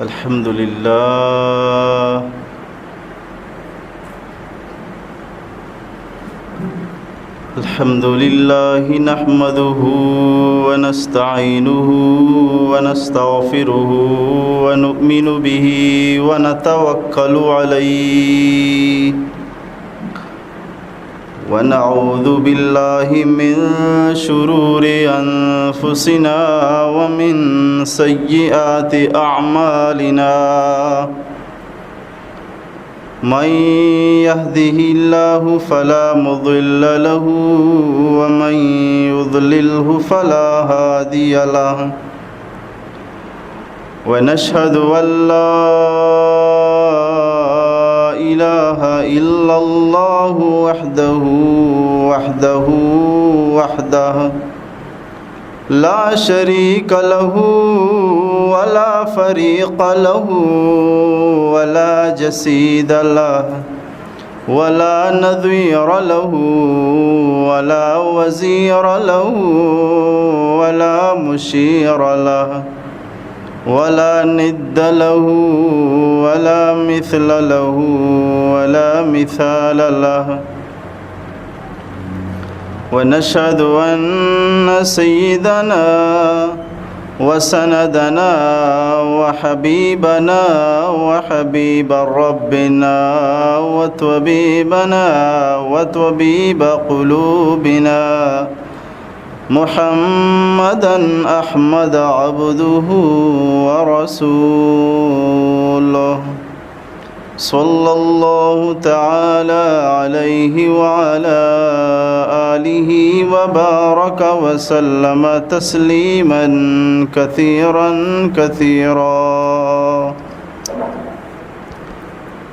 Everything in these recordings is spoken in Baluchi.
الحمد لله. الحمد لله نحمده ونستعينه ونستغفره ونؤمن به ونتوكل عليه، ونعوذ بالله من شرور أنفسنا ومن سيئات أعمالنا. من يهده الله فلا مضل له، ومن يضلله فلا هادي له. ونشهد أن لا إله إلا الله وحده، وحده، وحده لا شريك له، ولا فريق له، ولا جسيد له، ولا نظير له، ولا وزير له، ولا مشير له، ولا ند له، ولا مثل له، ولا مثال له. ونشهد أن سيدنا وسندنا وحبيبنا وحبيب ربنا وطبيبنا وطبيب قلوبنا محمدا أحمد عبده ورسوله، صلى الله تعالى عليه وعلى آله وبارك وسلم تسليما كثيرا كثيرا.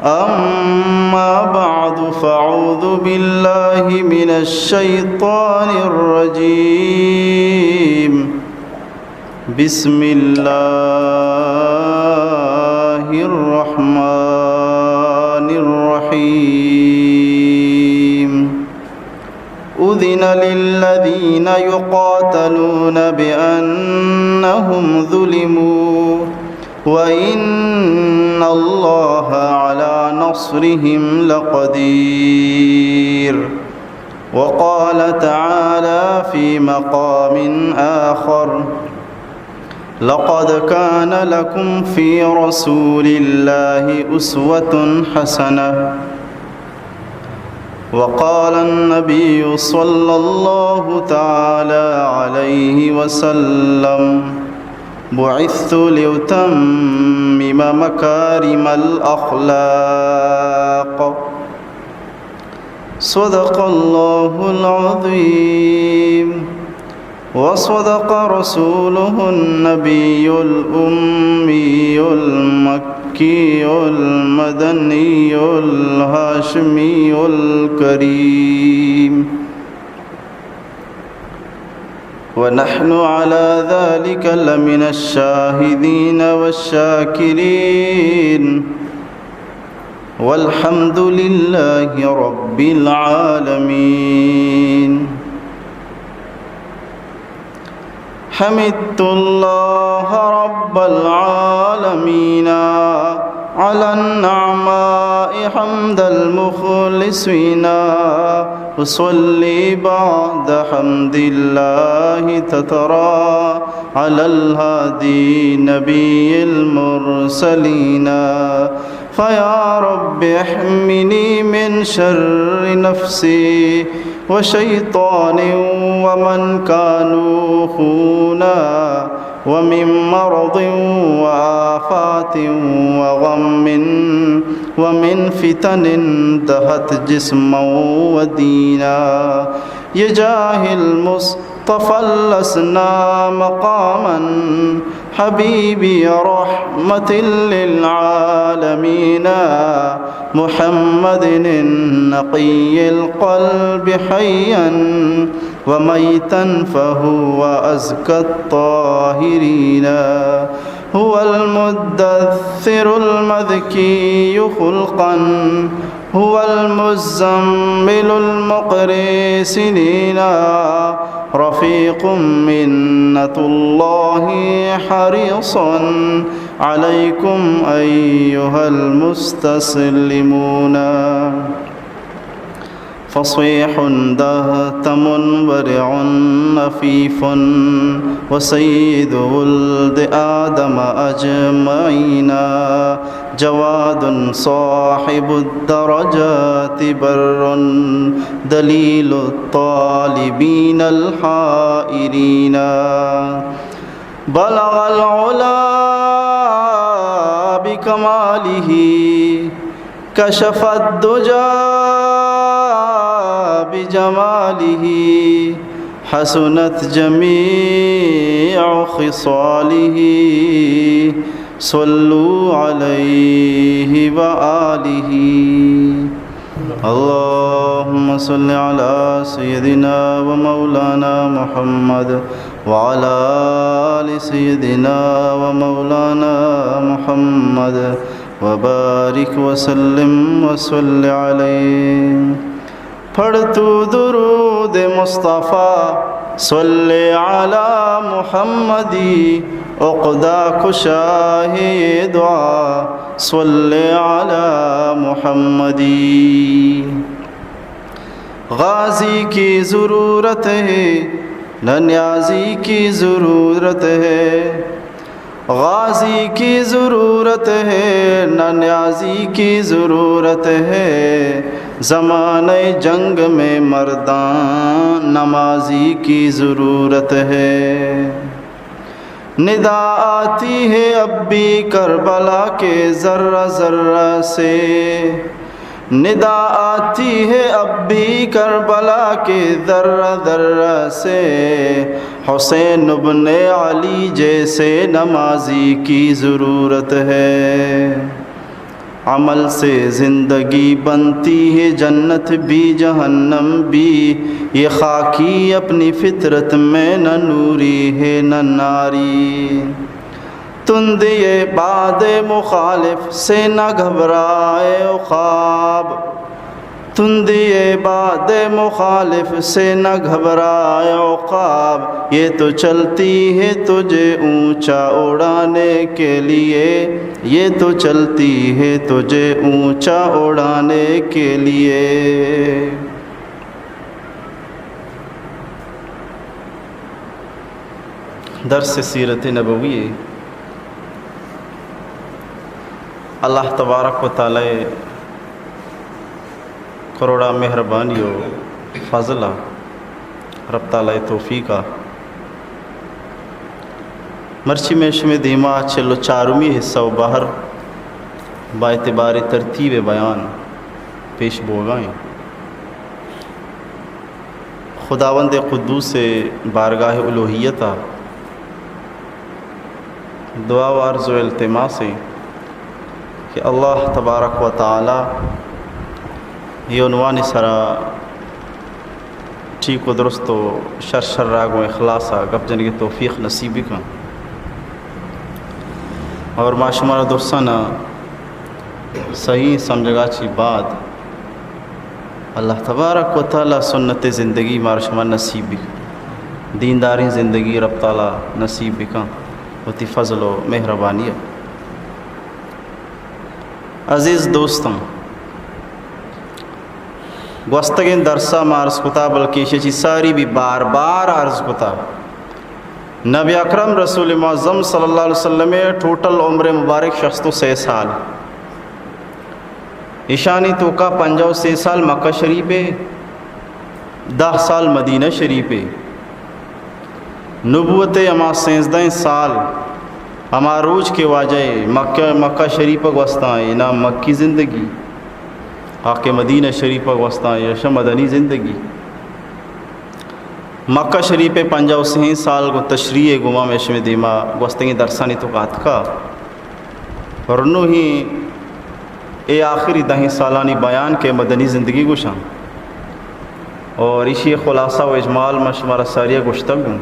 أما بعد، فأعوذ بالله من الشيطان الرجيم. بسم الله الرحمن الرحيم. أذن للذين يقاتلون بأنهم ظلموا وإن الله على نصرهم لقدير. وقال تعالى في مقام آخر: لقد كان لكم في رسول الله أسوة حسنة. وقال النبي صلى الله تعالى عليه وسلم: بعثت لأتمم مكارم الأخلاق. صدق الله العظيم. وصدق رسوله النبي الأمي المكي المدني الهاشمي الكريم. ونحن على ذلك لمن الشاهدين والشاكرين. والحمد لله رب العالمين. حمدت الله رب العالمين على النعماء حمد المخلصين. أصلي بعد حمد الله تترى على الهادي نبي المرسلين. فيا رب احمني من شر نفسي وشيطان ومن كانوا خونا، ومن مرض وآفات وغم، ومن فتن دهت جسما ودينا. يا جاه المصطفى لسنا مقاما حبيبي رحمة للعالمين محمد النقي القلب حيا وميتا فهو أزكى الطاهرين. هو المدثر المذكي خلقا، هو المزمل المقري سنينا، رفيق منة الله حريصا عليكم أيها المستسلمون. فصيح دهتم ورع نفيف، وسيد ولد آدم أجمعين، جواد صاحب الدرجات، بر دليل الطالبين الحائرين. بلغ العلا بكماله، كشف الدجى بجماله، حسنت جميع خصاله، صلوا عليه وآله. اللهم صل على سيدنا ومولانا محمد وعلى آل سيدنا ومولانا محمد وبارك وسلم وصل عليه. پڑھ تو درود مصطفیٰ، صل علی محمدی، عقدہ کشا ہے یہ دعا، صل علی محمدی۔ غازی کی ضرورت ہے، نہ نیازی کی ضرورت ہے۔ غازی کی ضرورت ہے، نہ نیازی کی ضرورت ہے۔ زمانۂ جنگ میں مردان نمازی کی ضرورت ہے۔ ندا آتی ہے اب بھی کربلا کے ذرہ ذرہ سے، ندا آتی ہے اب بھی کربلا کے ذرہ ذرہ سے، حسین ابن علی جیسے نمازی کی ضرورت ہے۔ عمل سے زندگی بنتی ہے جنت بھی جہنم بھی، یہ خاکی اپنی فطرت میں نہ نوری ہے نہ ناری۔ تندی باد مخالف سے نہ گھبرائے عقاب، تندی باد مخالف سے نہ گھبرائے عقاب، یہ تو چلتی ہے تجھے اونچا اڑانے کے لیے، یہ تو چلتی ہے تجھے اونچا اڑانے کے لیے۔ درس سیرت نبوی۔ اللہ تبارک و تعالی کروڑا مہربانی و فضل ء، رب تعالی توفیق ء مرچی میں شمے دیما چل و چارمی حصہ و بہر با اعتبار ترتیب بیان پیش بوگائیں۔ خداوند قدوس بارگاہ الوہیت ء دعا و عرض و التماس ایں کہ اللہ تبارک و تعالی یہ عنوان سرا ٹھیک و درست و شر شر راگ و اخلاص ء گپ جنگ توفیق نصیب بکن۔ اور ما شمارا درسانا صحیح سمجھگا چی بعد اللہ تبارک و تعالی سنت زندگی مارا شما نصیب بی، دینداریں زندگی رب تعالی نصیب بکن وتی فضل و مہربانی۔ عزیز دوستاں، گوستگیں درسا ما عرض کتا، بلکہ ایشی چی ساری بھی بار بار عرض کتا، نبی اکرم رسول معظم صلی اللہ علیہ وسلم ٹوٹل عمر مبارک شست و سے سال۔ ایشانی توکا پنجاہ و سے سال مکہ شریف ء، دہ سال مدینہ شریف ء۔ نبوت ء ہما سیزدہیں سال، ہما روچ کہ واجہ مکہ، مکہ شریف ء گوستاں، اے نام مکی زندگی، آ کہ مدینہ شریف ء گوستاں، اے شہ مدنی زندگی۔ مکہ شریف ء پنجاہ و سہیں سال گوں تشریح ء گوما میں شمے دیما گوستگیں درسانی توکا اتکا۔ اور نوں ہی اے آخری دہیں سالانی بیان کہ مدنی زندگی گوشاں۔ اور ایشی خلاصہ و اجمال ما شمارا ساریا گوشتگ ہوں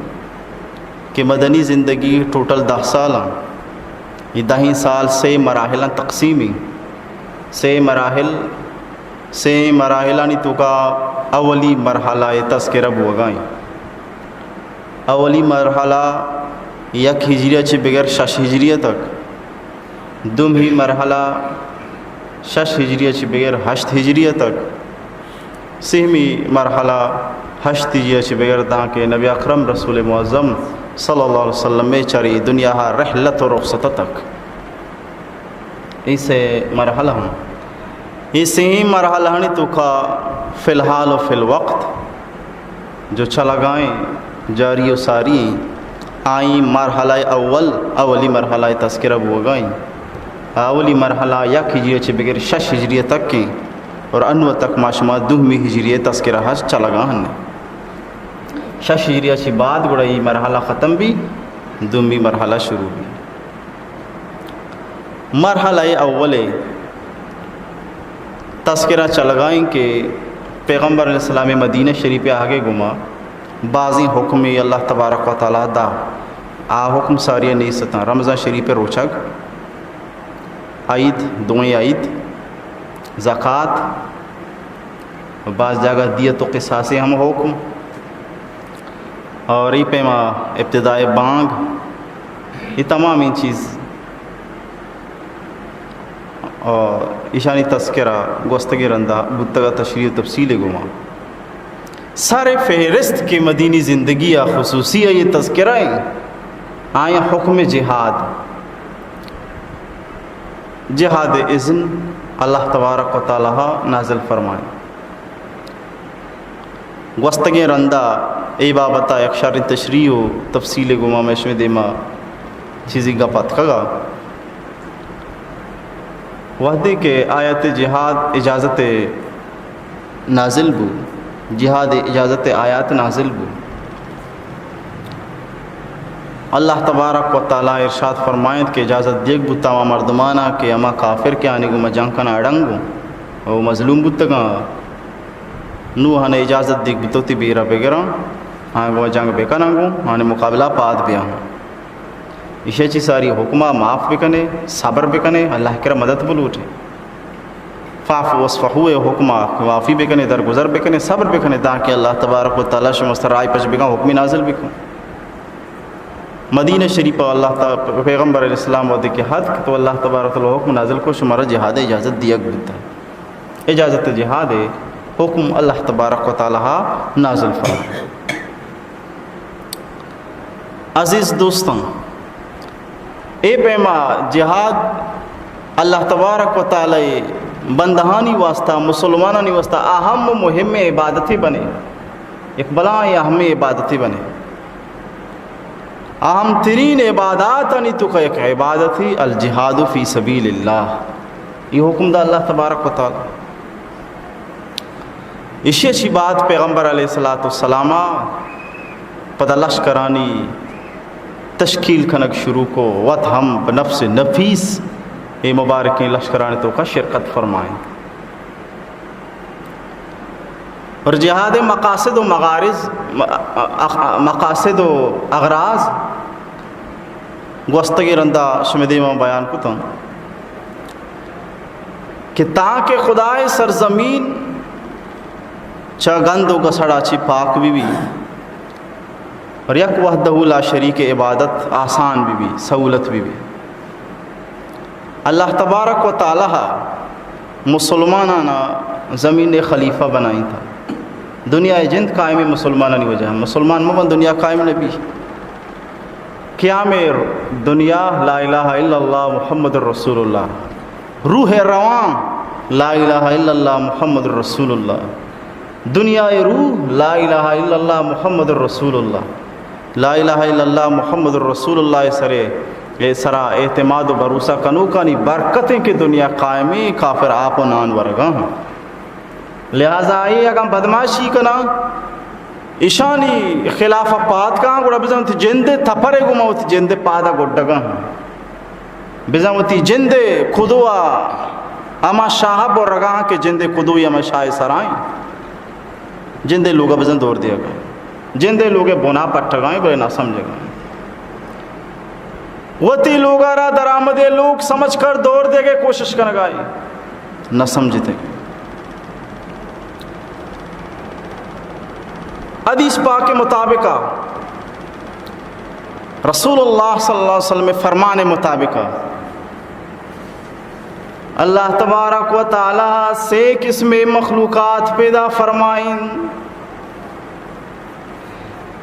کہ مدنی زندگی ٹوٹل دہ سال آں۔ یہ دہیں سال سے مراحل آں تقسیم ہیں۔ سے مراحل، سے مراحلانی توکا اولی مرحلہ ء تذکرہ بوگائیں۔ اولی مرحلہ یک ہجری ء چہ بگر شش ہجری ء تک، دومی مرحلہ شش ہجری ءَ چہ بگر ہشت ہجری ءَ تک، سیمی مرحلہ ہشت ہجری ءَ چہ بگر دانکہ نبی اکرم رسول معظم صلی اللہ علیہ وسلم ءِ چہ اے دنیا ءَ رحلت و رخصت ءَ تک۔ اے سے مرحلہ ہم، اے سیمی مرحلہ ہانی توکا فی الحال و فی الوقت جو چلگائیں، جاری و ساری ایں، آئی مرحلہ اول، اولی مرحلہ تذکرہ بوگائیں۔ اولی مرحلہ یک ہجری ءَ چہ بگر شش ہجری ءَ تک ایں اور انو تک ما شما دومی ہجری ءِ تذکرہ ءَ چلگا ہن۔ شش ہجری ءَ چہ بعد گڑا اے مرحلہ ختم بی، دومی مرحلہ شروع بی۔ مرحلہ اول تذکرہ چلگائیں کہ پیغمبر علیہ السلام مدینہ شریف ءَ آگے گما بازیں حکمے اللہ تبارک و تعالیٰ دا۔ آ حکم ساری نیستاں، رمضان شریف ءِ روچگ، عید، دوئیں عید، زکات، باز جاگہ دیت و قصاصے ہم حکم، اور اے پیما ابتدائے بانگ، اے تمامیں چیز اور ایشانی تذکرہ گوستگیں رندا بوتگا، تشریح و تفصیل گوما۔ سر فہرست کہ مدینی زندگی ءِ خصوصی ءَ اے تذکرہ ایں، آئی ءَ حکم جہاد، جہاد ءِ اذن اللہ تبارک و تعالیٰ ءَ نازل فرمائیں۔ گوستگیں رندا اے بابت ءَ یک شریں تشریح و تفصیل گوما مئے شمئے دیما چیزی گپ اتکگا۔ وہدے کہ آیت جہاد اجازت نازل بو، جہاد اجازت آیات نازل بو، اللہ تبارک و تعالیٰ ارشاد فرمائنت کہ اجازت دیگ بوتا ہما مردمانا کہ ہما کافر کہ آنی گوما جنگ کنا اڑنگ و مظلوم بوتگاں، نوں آناں اجازت دیگ بوت وتی بیرا بگراں، آ گوں جنگ بکناں، گوں آنی مقابلہ پاد بیاں۔ ایشی چی ساری حکما معاف بکنے، صبر بکنے، اللہ کرا مدد بلوٹے۔ فاعفوا واصفحوا ءِ حکما معافی بکنے، درگزر بکنے، صبر بکنے، تاکہ اللہ تبارک و تعالیٰ شما سر راہ پچ بکن، حکمی نازل بکن۔ مدینہ شریف ءَ اللہ تا-، پیغمبر علیہ السلام وہدے کہ ہتک تو اللہ تبارک و تعالیٰ حکم نازل کو، شمارا جہاد اجازت دیگ بوتا۔ اجازت جہاد حکم اللہ تبارک و تعالیٰ نازل فرمائے۔ عزیز دوستاں، اے پیما جہاد اللہ تبارک و تعالیٰ بندہانی واسطہ، مسلمانانی واسطہ اہم و مہم عبادتے بنے، یک بلائیں اہم عبادتے بنے۔ اہم ترین عباداتانی توکا یک عبادتے الجہاد فی سبیل اللہ۔ اے حکم دا اللہ تبارک و تعالیٰ۔ ایشی چی بعد پیغمبر علیہ الصلوۃ والسلام پدا لشکرانی تشکیل کنگ شروع کو، وت ہم بنفس نفیس اے مبارکیں لشکرانی توکا شرکت فرمائیں۔ اور جہاد مقاصد و مغارض، م-، اخ-، مقاصد و اغراض گوستگیں رندا شمئے دیما بیان کتاں کہ تاکہ خدائے سرزمین چہ گند و گسڑا چی پاک بی بی۔ اور یک وحدہ لا شریک عبادت آسان بی بی، سہولت بی بی۔ اللہ تبارک و تعالیٰ مسلمانانا زمین خلیفہ بنائیں تھا۔ دنیا جند قائم مسلمانانی وجہ، مسلمان مبن دنیا قائم نبی۔ قیام دنیا لا الہ الا اللہ محمد رسول اللہ۔ روح روان لا الہ الا اللہ محمد رسول اللہ۔ دنیا روح لا الہ الا اللہ محمد رسول اللہ۔ لا الہ الا اللہ محمد رسول اللہ سرے، اے سرا اعتماد و بھروسہ کنوکانی برکتیں کہ دنیا قائمیں، کافر آپ و نان ورگا ہاں۔ لہذا اے اگاں بدماشی کناں، ایشانی خلاف پاد کاں، گڑا بزاں وتی جندے تپرے گوما وتی جندے پادا گڈگا ہاں۔ بزاں وتی جندے کدو ءَ ہما شاہ برگا ہاں کہ جندے کدوی ہما شاہ سرائیں۔ جندے لوگا بزاں دور دیگا۔ جندے لوگے بنا پٹگائیں، بلے نہ سمجھگائیں۔ وتی لوگا را درآمدے لوگ سمجھ کر دور دیگے کوشش کنگائیں۔ نہ سمجھتے۔ حدیث پاک مطابق، رسول اللہ صلی اللہ علیہ وسلم فرمان مطابق، اللہ تبارک و تعالی سے قسمیں مخلوقات پیدا فرمائیں۔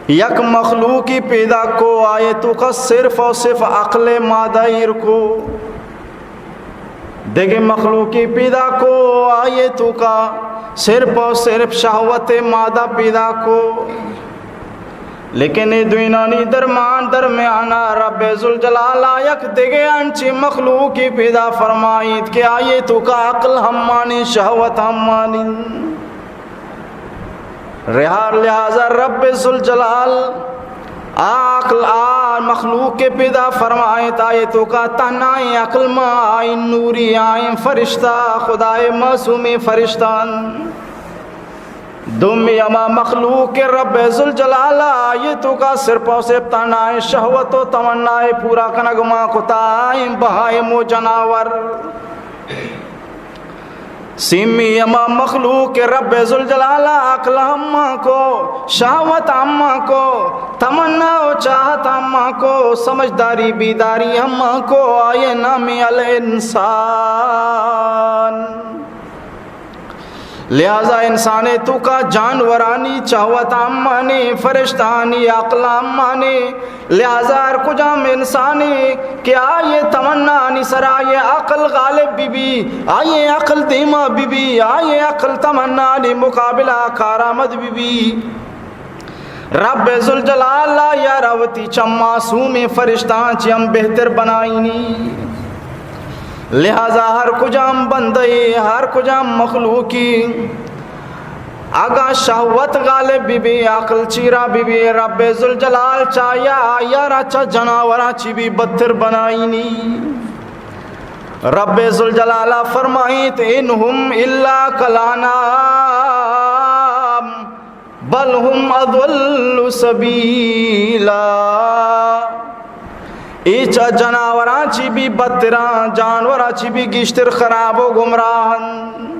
یک مخلوقی پیدا کو، آئی توکا صرف و صرف عقل مادہ ایر کو۔ دگہ مخلوقی پیدا کو، آئی توکا صرف و صرف شہوت مادہ پیدا کو۔ لیکن اے دوئینانی درمان، درمیانا رب ذوالجلال یک دگہ انچیں مخلوقی پیدا فرمائیت کہ آئی توکا عقل ہم مانی، شہوت ہم مانی۔ رہا، لہذا رب ذوالجلال آ عقل، آ مخلوق کہ پیدا فرمائیت، آئی توکا تہنائیں عقل ما، آئیں نوری، آئیں فرشتہ، خدائے معصومیں فرشتہ انت۔ دومی ہما مخلوق کہ رب ذوالجلال آئی توکا صرف و صرف تہنائیں شہوت و تمنائے پورا کنگ ما کتا، آئیں بہائم و جناور۔ سیمی ہما مخلوق کہ رب ذوالجلال عقل ہم مان کو، شہوت ہم مان کو، تمنا و چاہت ہم مان کو، سمجھداری بیداری ہم مان کو، آئی نامی الانسان۔ لہذا انسانے توکا جانورانی چاہوت ہم مانی، فرشتہانی عقل ہم مانی۔ لہذا ہر کجام انسانے کہ آئی تمنانی سرا آئی عقل غالب بہ بی، آئی عقل دیما بہ بی، آئی عقل تمنانی مقابلہ کارآمد بہ بی، رب ذوالجلال آئی را وتی چہ معصومیں فرشتہاں چہ ہم بہتر بنائینی۔ لہذا ہر کجام بندے، ہر کجام مخلوقی اگاں شہوت غالب بہ بی، عقل چیرا بہ بی، رب ذوالجلال چاہیا آئی را چہ جناوراں چی بی بدتر بنائینی۔ رب ذوالجلال فرمائیت، ان هم الا کالانعام بل هم اضل سبیلا۔ اے چہ جناوراں چی بی بدتراں، جانوراں چی بی گیشتر خراب و گمراہ انت۔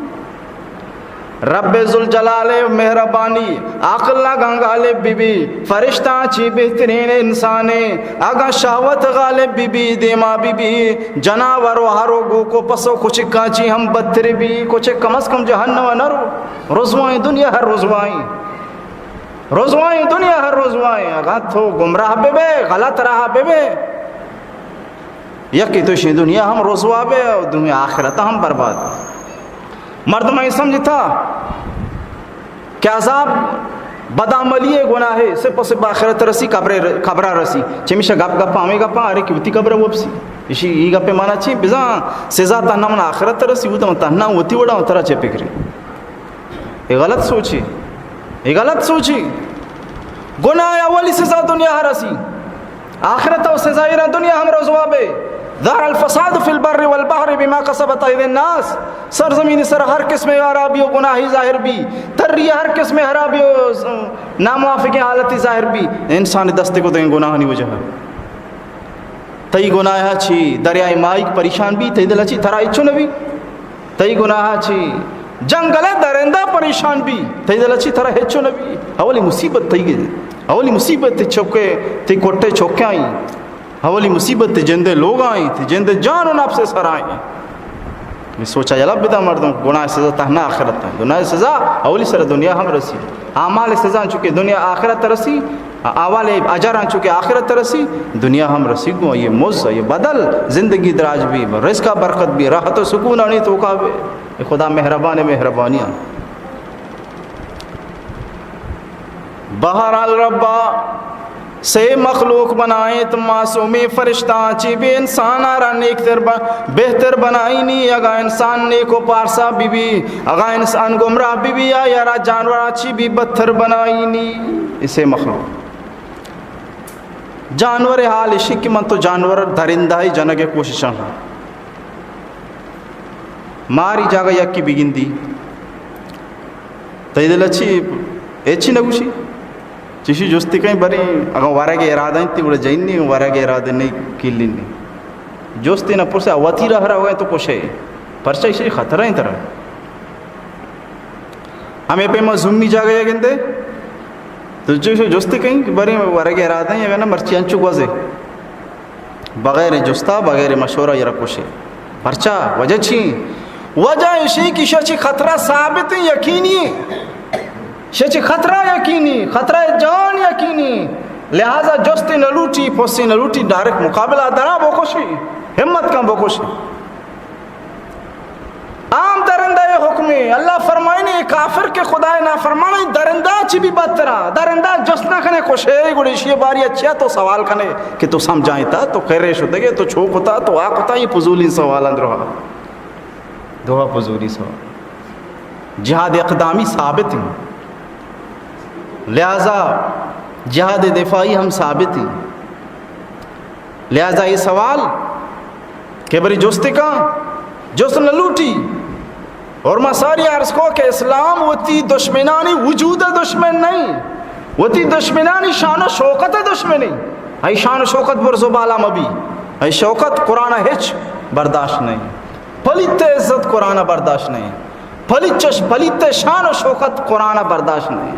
رب ذوالجلال مہربانی، عقل اگاں غالب بہ بی، فرشتاں چی بہترین انسانے، اگاں شہوت غالب بہ بی، دیما بہ بی، جناور و ہر و گوک و پس و کچکاں چی ہم بدتر بی۔ کچک کم از کم جہنم نہ رو، رسوائیں دنیا ہر رسوائیں۔ رسوائیں دنیا ہر رسوائیں۔ اگاں تو گمراہ بہ بے، غلط راہ بہ بے، یکی تو شی دنیا ہم رسوا بے، دنیا آخرت ہم برباد۔ مردم اے سمجھتا کہ عذاب بدعملی گناہے، سے پس آخرت رسی، قبر، قبرہ رسی۔ چمیشا گپ گپ ہمیں گپاں، ارے کہ وتی قبرہ وپسی۔ اشی ای گپے مانا چی؟ بزاں سزا تہنا من آخرت رسی، وہ تو تہنا وتی وڑا ترا چے فکری؟ اے غلط سوچے، اے غلط سوچے۔ گناہ اولی سزا دنیا ہر رسی، آخرت و سزا ایرا دنیا ہم رسوا بے۔ ظهر الفساد في البر والبحر بما كسبت أيدي الناس۔ سرزمین سر ہر قسم خرابی و گناہی ظاہر بی، تری ہر قسم خرابی و ناموافق حالتی ظاہر بی، انسان دست کو دیں گناہانی وجہ۔ تئی گناہ چی؟ دریائے ماہیگ پریشان بی، تئی دل چی؟ ترا ہچو نبی۔ تئی گناہ چی؟ جنگل درندہ پریشان بی، تئی دل چی؟ ترا ہچو نبی۔ اولی مصیبت تئی گے، اولی مصیبت تئی چوکے، تئی کوٹے چوکے آئی۔ اولی مصیبت تئی جندے لوگ آئی، تئی جندے جان و نفس سر آئی۔ نی سوچا یلا بدا مردم، گناہ سزا تہنا آخرت ہے۔ گناہ سزا اولی سر دنیا ہم رسی۔ اعمال سزا چونکہ دنیا آخرت رسی، اعمال اجر چونکہ آخرت رسی، دنیا ہم رسی گو، یہ مز، یہ بدل، زندگی دراج بی، رزق برکت بی، راحت و سکون آنی توکا بی۔ خدا مہربان مہربانی آن۔ بہرحال ربا سے مخلوق بنائیت، معصومی فرشتہ چی بی انسان آرا نیکتر ب-، بہتر بنائینی۔ اگاں انسان نیک و پارسا بی بی، اگاں انسان گمراہ بی بی، آئی را جانور چی بی بدتر بنائینی۔ اسے مخلوق جانور حال اشی کہ من تو جانور درندہ ہی جنگ کوششاں۔ ماری جاگہ یکی بگندی۔ تئی دل چی؟ ہچی نگوشی؟ چشی جستی کئیں بریں، اگاں ورگ ارادہ انت، گڑا جنی، ورگ ارادہ نہیں، کلنی۔ جستی نہ پرسے، وتی راہ را ہوئے تو کشے۔ پرچہ ایشی خطرہ انت ترا۔ ہمیں پیما زمی جاگہ یا گندے، تو چشی جستی کئیں کہ بریں ورگ ارادہ ہیں، اگر نہ مرچی انچو گوزے۔ بغیر جستا، بغیر مشورہ یرا کشے۔ پرچا؟ وجہ چی؟ وجہ ایشی کہ شہ چی خطرہ ثابت، یقینی۔ شہ چی خطرہ یقینی، خطرہ جان یقینی۔ لہذا جست نہ لوٹی، پرسی نہ لوٹی، ڈائریکٹ مقابلہ درا بکشی، ہمت کن بکشی۔ عام درندہ ءِ حکم ایں۔ اللہ فرمائنی، کافر کہ خدائے نافرمانے، درندہ چی بھی بدترا۔ درندہ جست نہ کنے، کشے، گڑے ایشی باری اچھا تو سوال کنے کہ تو سمجھائیں تا، تو کرے شدگے، تو چو کتا، تو آ کتا، یہ فضولیں سوال اندرا۔ دوا فضولی سوال۔ جہاد اقدامی ثابت ہیں، لہذا جہاد دفاعی ہم ثابت ہیں۔ لہذا یہ سوال کہ بری جست کا جست نہ لوٹی۔ اور ما ساری عرض کو کہ اسلام وتی دشمنانی وجود دشمن نہیں، وتی دشمنانی شان و شوکت دشمن نہیں۔ ای شان و شوکت برز و بالا مبی، ای شوکت قرآن ہچ برداشت نہیں۔ پلیت عزت قرآن برداشت نہیں۔ پلیت چش، پلیت شان و شوکت قرآن برداشت نہیں۔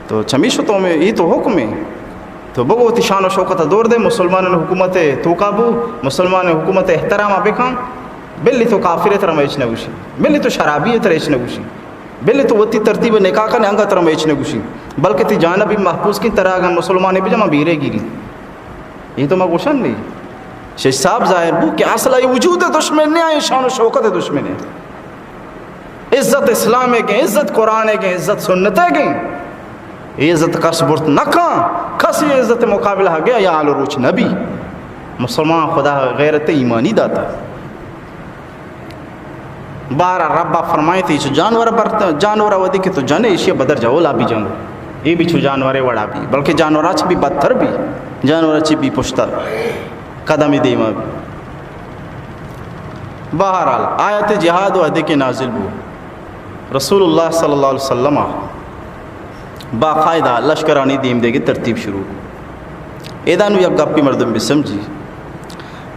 تو چمیشو تو میں یہ تو حکم ہے۔ تو بگو وتی شان و شوکت دور دے، مسلمان حکومت توکا بو، مسلمان حکومت احترام بکن۔ بلی تو کافر تر ہچ نہ گوشی، بلی تو شرابی تر ہچ نہ گوشی، بلی تو وتی ترتیب نکاح کن انگا تر ہچ نہ گوشی، بلکہ تی جانب بھی محفوظ کی طرح اگر مسلمان بھی جمع بیرے گیری۔ یہ تو ما گوشن نہیں۔ شش صاحب ظاہر بو کہ اصل ای وجود دشمن نہیں، آئی شان و شوکت دشمن ہے۔ عزت اسلام ہے کہ عزت قرآن ہے کہ عزت سنت ہے کہ یہ عزت کس برت نہ کن، کس یہ عزت مقابلہ گیا یا آل روچ نبی۔ مسلمان خدا غیرت ایمانی داتا۔ بارا رب فرمائے تھی چو جانور برت، جانور ودی کہ تو جنے ایشی بدر جولا بھی جانور، یہ بھی چو جانور وڑا بھی، بلکہ جانور چ بھی بدتر بھی، جانور چ بھی پشتر قدم دیما بھی۔ بہرحال، آیت جہاد و ہدے کہ نازل بو، رسول اللہ صلی اللہ علیہ وسلم باقاعدہ لشکرانی دیم دے گی ترتیب شروع کو۔ ادا نو یک گپی مردم بسمجھی۔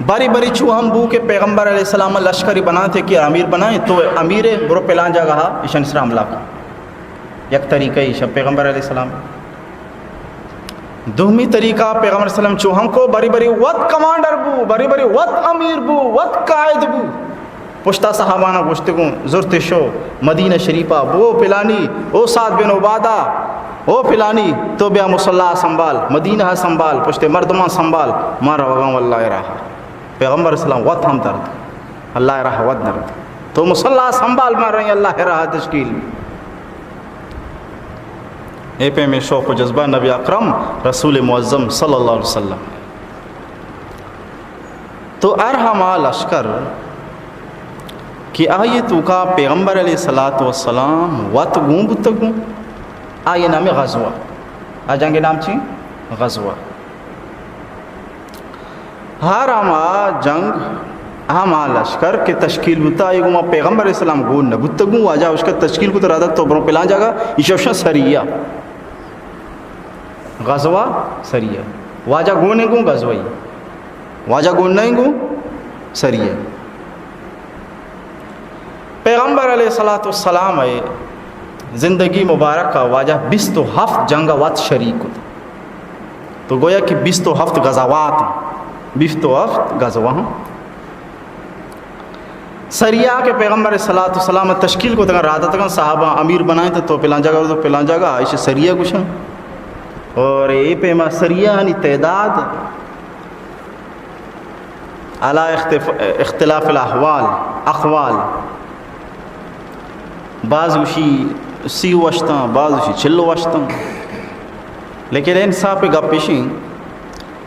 بری بری چو ہم بو کہ پیغمبر علیہ السلام لشکری بناتے کہ امیر بنائیں، تو امیر برو پلان جگہ ایشان سر حملہ کن۔ یک طریقہ ایشا پیغمبر علیہ السلام۔ دومی طریقہ پیغمبر صلی اللہ علیہ وسلم چو ہم کو بری بری وت کمانڈر بو، بری بری وت امیر بو، وت قائد بو۔ پشتا صحابانا گوشتگوں زرت شو مدینہ شریفا بو پلانی، او سعد بن عبادہ، او پلانی تو بیا مصلی سنبھال، مدینہ سنبھال، پشت مردمان سنبھال، ما روگاں واللہ راہ۔ پیغمبر صلی اللہ علیہ وسلم وت ہم درد، اللہ راہ وت درد۔ تو مصلی سنبھال، ما رہی اللہ راہ تشکیل۔ اے پیمیں شوق و جذبہ نبی اکرم رسول معظم صلی اللہ علیہ وسلم۔ تو ہر ہما لشکر کہ آئی توکا پیغمبر علیہ الصلوۃ والسلام وت گون بوتگوں، آئی نام غزوہ۔ آ جنگ نام چی؟ غزوہ۔ ہر ہما جنگ، ہما لشکر کہ تشکیل بوتا، آئی گوما پیغمبر علیہ السلام گون نہ بوتگوں، واجہ اشکا تشکیل کو تو رادت تو برو پلان جگہ، ایشوشا سریہ۔ غزوہ سریہ۔ واجہ گون گوں غزوہ ای۔ واجہ گون نہیں گوں سریہ۔ پیغمبر علیہ الصلوۃ والسلام ءِ زندگی مبارک ءَ واجہ بیست و ہفت جنگ ءَ وت شریک کت۔ تو گویا کہ بیست و ہفت غزوات، بیست و ہفت غزوہ ہم۔ سریہ کہ پیغمبر علیہ الصلوۃ والسلام تشکیل کو تگن، رادہ تگن، صحابہ امیر بنائیں تو پلان جگہ، تو پلان جگہ، ایش سریہ گوشن۔ اور اے پیما سریہ ہنی تعداد علی اختف-، اختلاف الاحوال، اقوال۔ بعض گوشی سی و ہشتاں، بعض گوشی چل و ہشتاں۔ لیکن انصاف گپ ایشیں،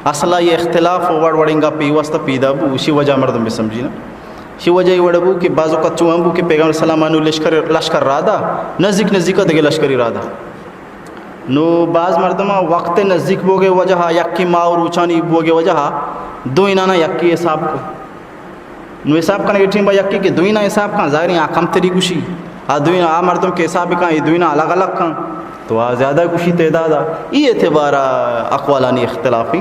اصلا یہ اختلاف و وڑ وڑیں گپ ای واسطہ پیدا بو، اسی وجہ مردم بسمجھی نا۔ اسی وجہ یہ وڑ بو کہ بعض اوقات چو ہم بو کہ پیغمبر سلام انو لشکر، لشکر رادا، نزدیک نزدیک دگہ لشکری رادا۔ نو باز مردماں وقت نزدیک بوگے وجہ ءَ، یکی ماہ و روچانی بوگے وجہ ءَ، دوئینانا یکی حساب کو۔ نو حساب کنگے ٹیم با یکی کہ دوئینا حساب کن، ظاہریں آ کمتری گوشی، آ دوئینا آ مردم کہ حساب کن، اے دوئینا الگ الگ کن، تو آ زیادہ گوشی تعداد ءَ۔ ای اعتبار ءَ اقوالانی اختلافی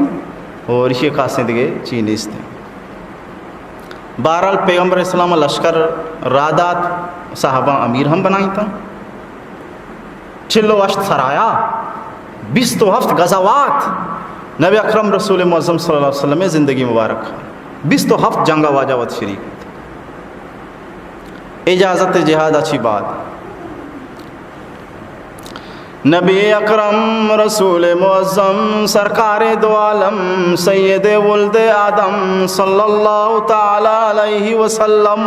اور اشی خاصیں دگہ چی نیست۔ بہرحال پیغمبر اسلام لشکر رادات، صحابہ امیر ہم بنائیتا۔ چل و ہشت سرایا، بیست و ہفت غزوات، نبی اکرم رسول معظم صلی اللہ علیہ وسلم زندگی مبارک۔ بیست و ہفت جنگ ءَ واجہ وت شریک بوت۔ اجازت جہاد ءَ چی بعد نبی اکرم رسول معظم سرکار دو عالم سید ولد آدم صلی اللہ تعالی علیہ وسلم،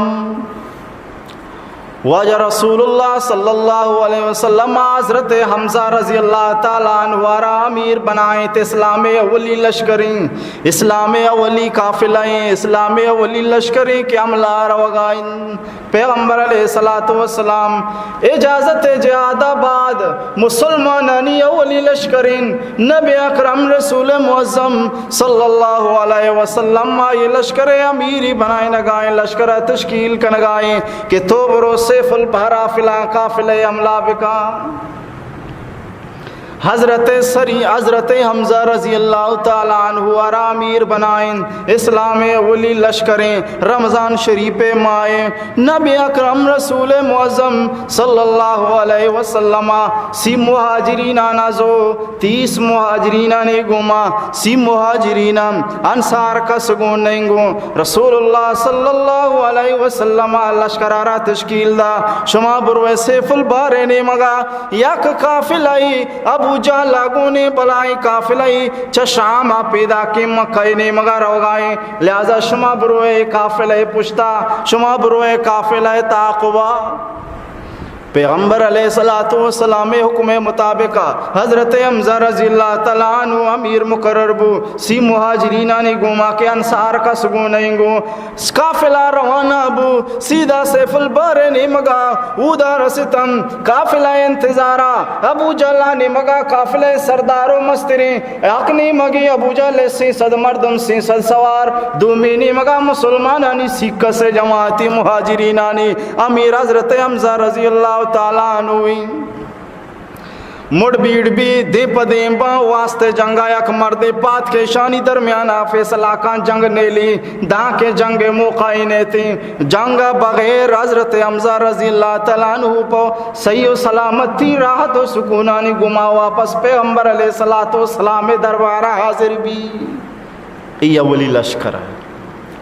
واجہ رسول اللہ صلی اللہ علیہ وسلم حضرت حمزہ رضی اللہ تعالی عنہ ءَ را امیر بنائیں، اسلام اولی لشکریں، اسلام اولی قافلہ ایں، اسلام اولی لشکریں کہ حملہ روگائیں۔ پیغمبر علیہ الصلوۃ والسلام اجازت جہاد ءَ بعد مسلمانانی اولی لشکریں، نبی اکرم رسول معظم صلی اللہ علیہ وسلم آئی لشکر امیری بنائینگائیں، لشکر تشکیل کنگائیں کہ تو برو سیف البحر ءَ فلاں قافلہ حملہ بکاں۔ حضرت سری، حضرت حمزہ رضی اللہ تعالی عنہ ءَ را امیر بنائیں، اسلام اولی لشکریں، رمضان شریف ماہ، نبی اکرم رسول معظم صلی اللہ علیہ وسلم ءَ سی مہاجریناں زو، تیس مہاجرینانی گوما، سی مہاجریناں، انصار کس گون نئیں گوں۔ رسول اللہ صلی اللہ علیہ وسلم ءَ لشکر ءَ را تشکیل دا، شما بروے سیف البحر نیمگا، یک قافلہ ای ابو جہل ءَ گونیں بلائیں قافلہ ای چہ شام ءَ پیداکیں مکہ نیمگا روگائیں، لہذا شما بروے قافلہ پشتا، شما بروے قافلہ تعاقبا۔ پیغمبر علیہ الصلوۃ والسلام حکم مطابق حضرت حمزہ رضی اللہ تعالی عنہ امیر مقرر بو، سی مہاجرینانی گوما کہ انصار کس گون نئیں گوں۔ قافلہ روانہ بو، سیدھا سیف البحر نیمگا، اودا رستن قافلہ انتظارا، ابو جہل نیمگا قافلہ سردار و مستریں، یک نیمگی ابو جہل سیصد مردم، سیصد سوار، دومی نیمگا مسلمانانی سی کس جماعتی مہاجرینانی امیر حضرت حمزہ رضی اللہ تعالی عنہ ایں۔ مڑ بیڑ بی، دیم پہ دیم باں، واسطے جنگا یک مردے پاد کہ ایشانی درمیانا فیصلہ کاں، جنگ نیلی، دانکہ جنگ موقع ہی نیتیں۔ جنگ بغیر حضرت حمزہ رضی اللہ تعالی عنہ پہ صحیح و سلامتی، راحت و سکونانی گما واپس پیغمبر علیہ الصلوۃ والسلام دربارا حاضر بی۔ ای اولی لشکر ء،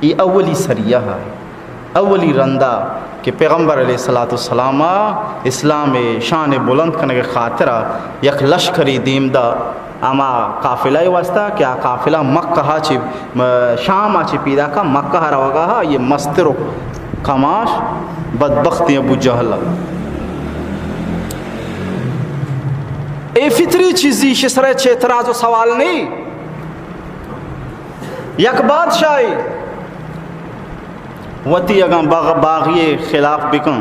ای اولی سریہ ء، اولی رند ء کہ پیغمبر علیہ الصلوۃ والسلام ء اسلام ء شان ء بلند کنگ ء خاطر ء یک لشکرے دیم دا ہما قافلہ ء واسطہ کہ آ قافلہ مکہ ء چہ، م-، شام ء چہ پیداک ء مکہ ء روگ ء، یہ مستر و کماش بدبختیں ابو جہل ء۔ اے فطری چیزی، شی سر ء چہ اعتراض و سوال نہیں۔ یک بادشاہے وتی اگاں باغ-، باغی ء خلاف بکن،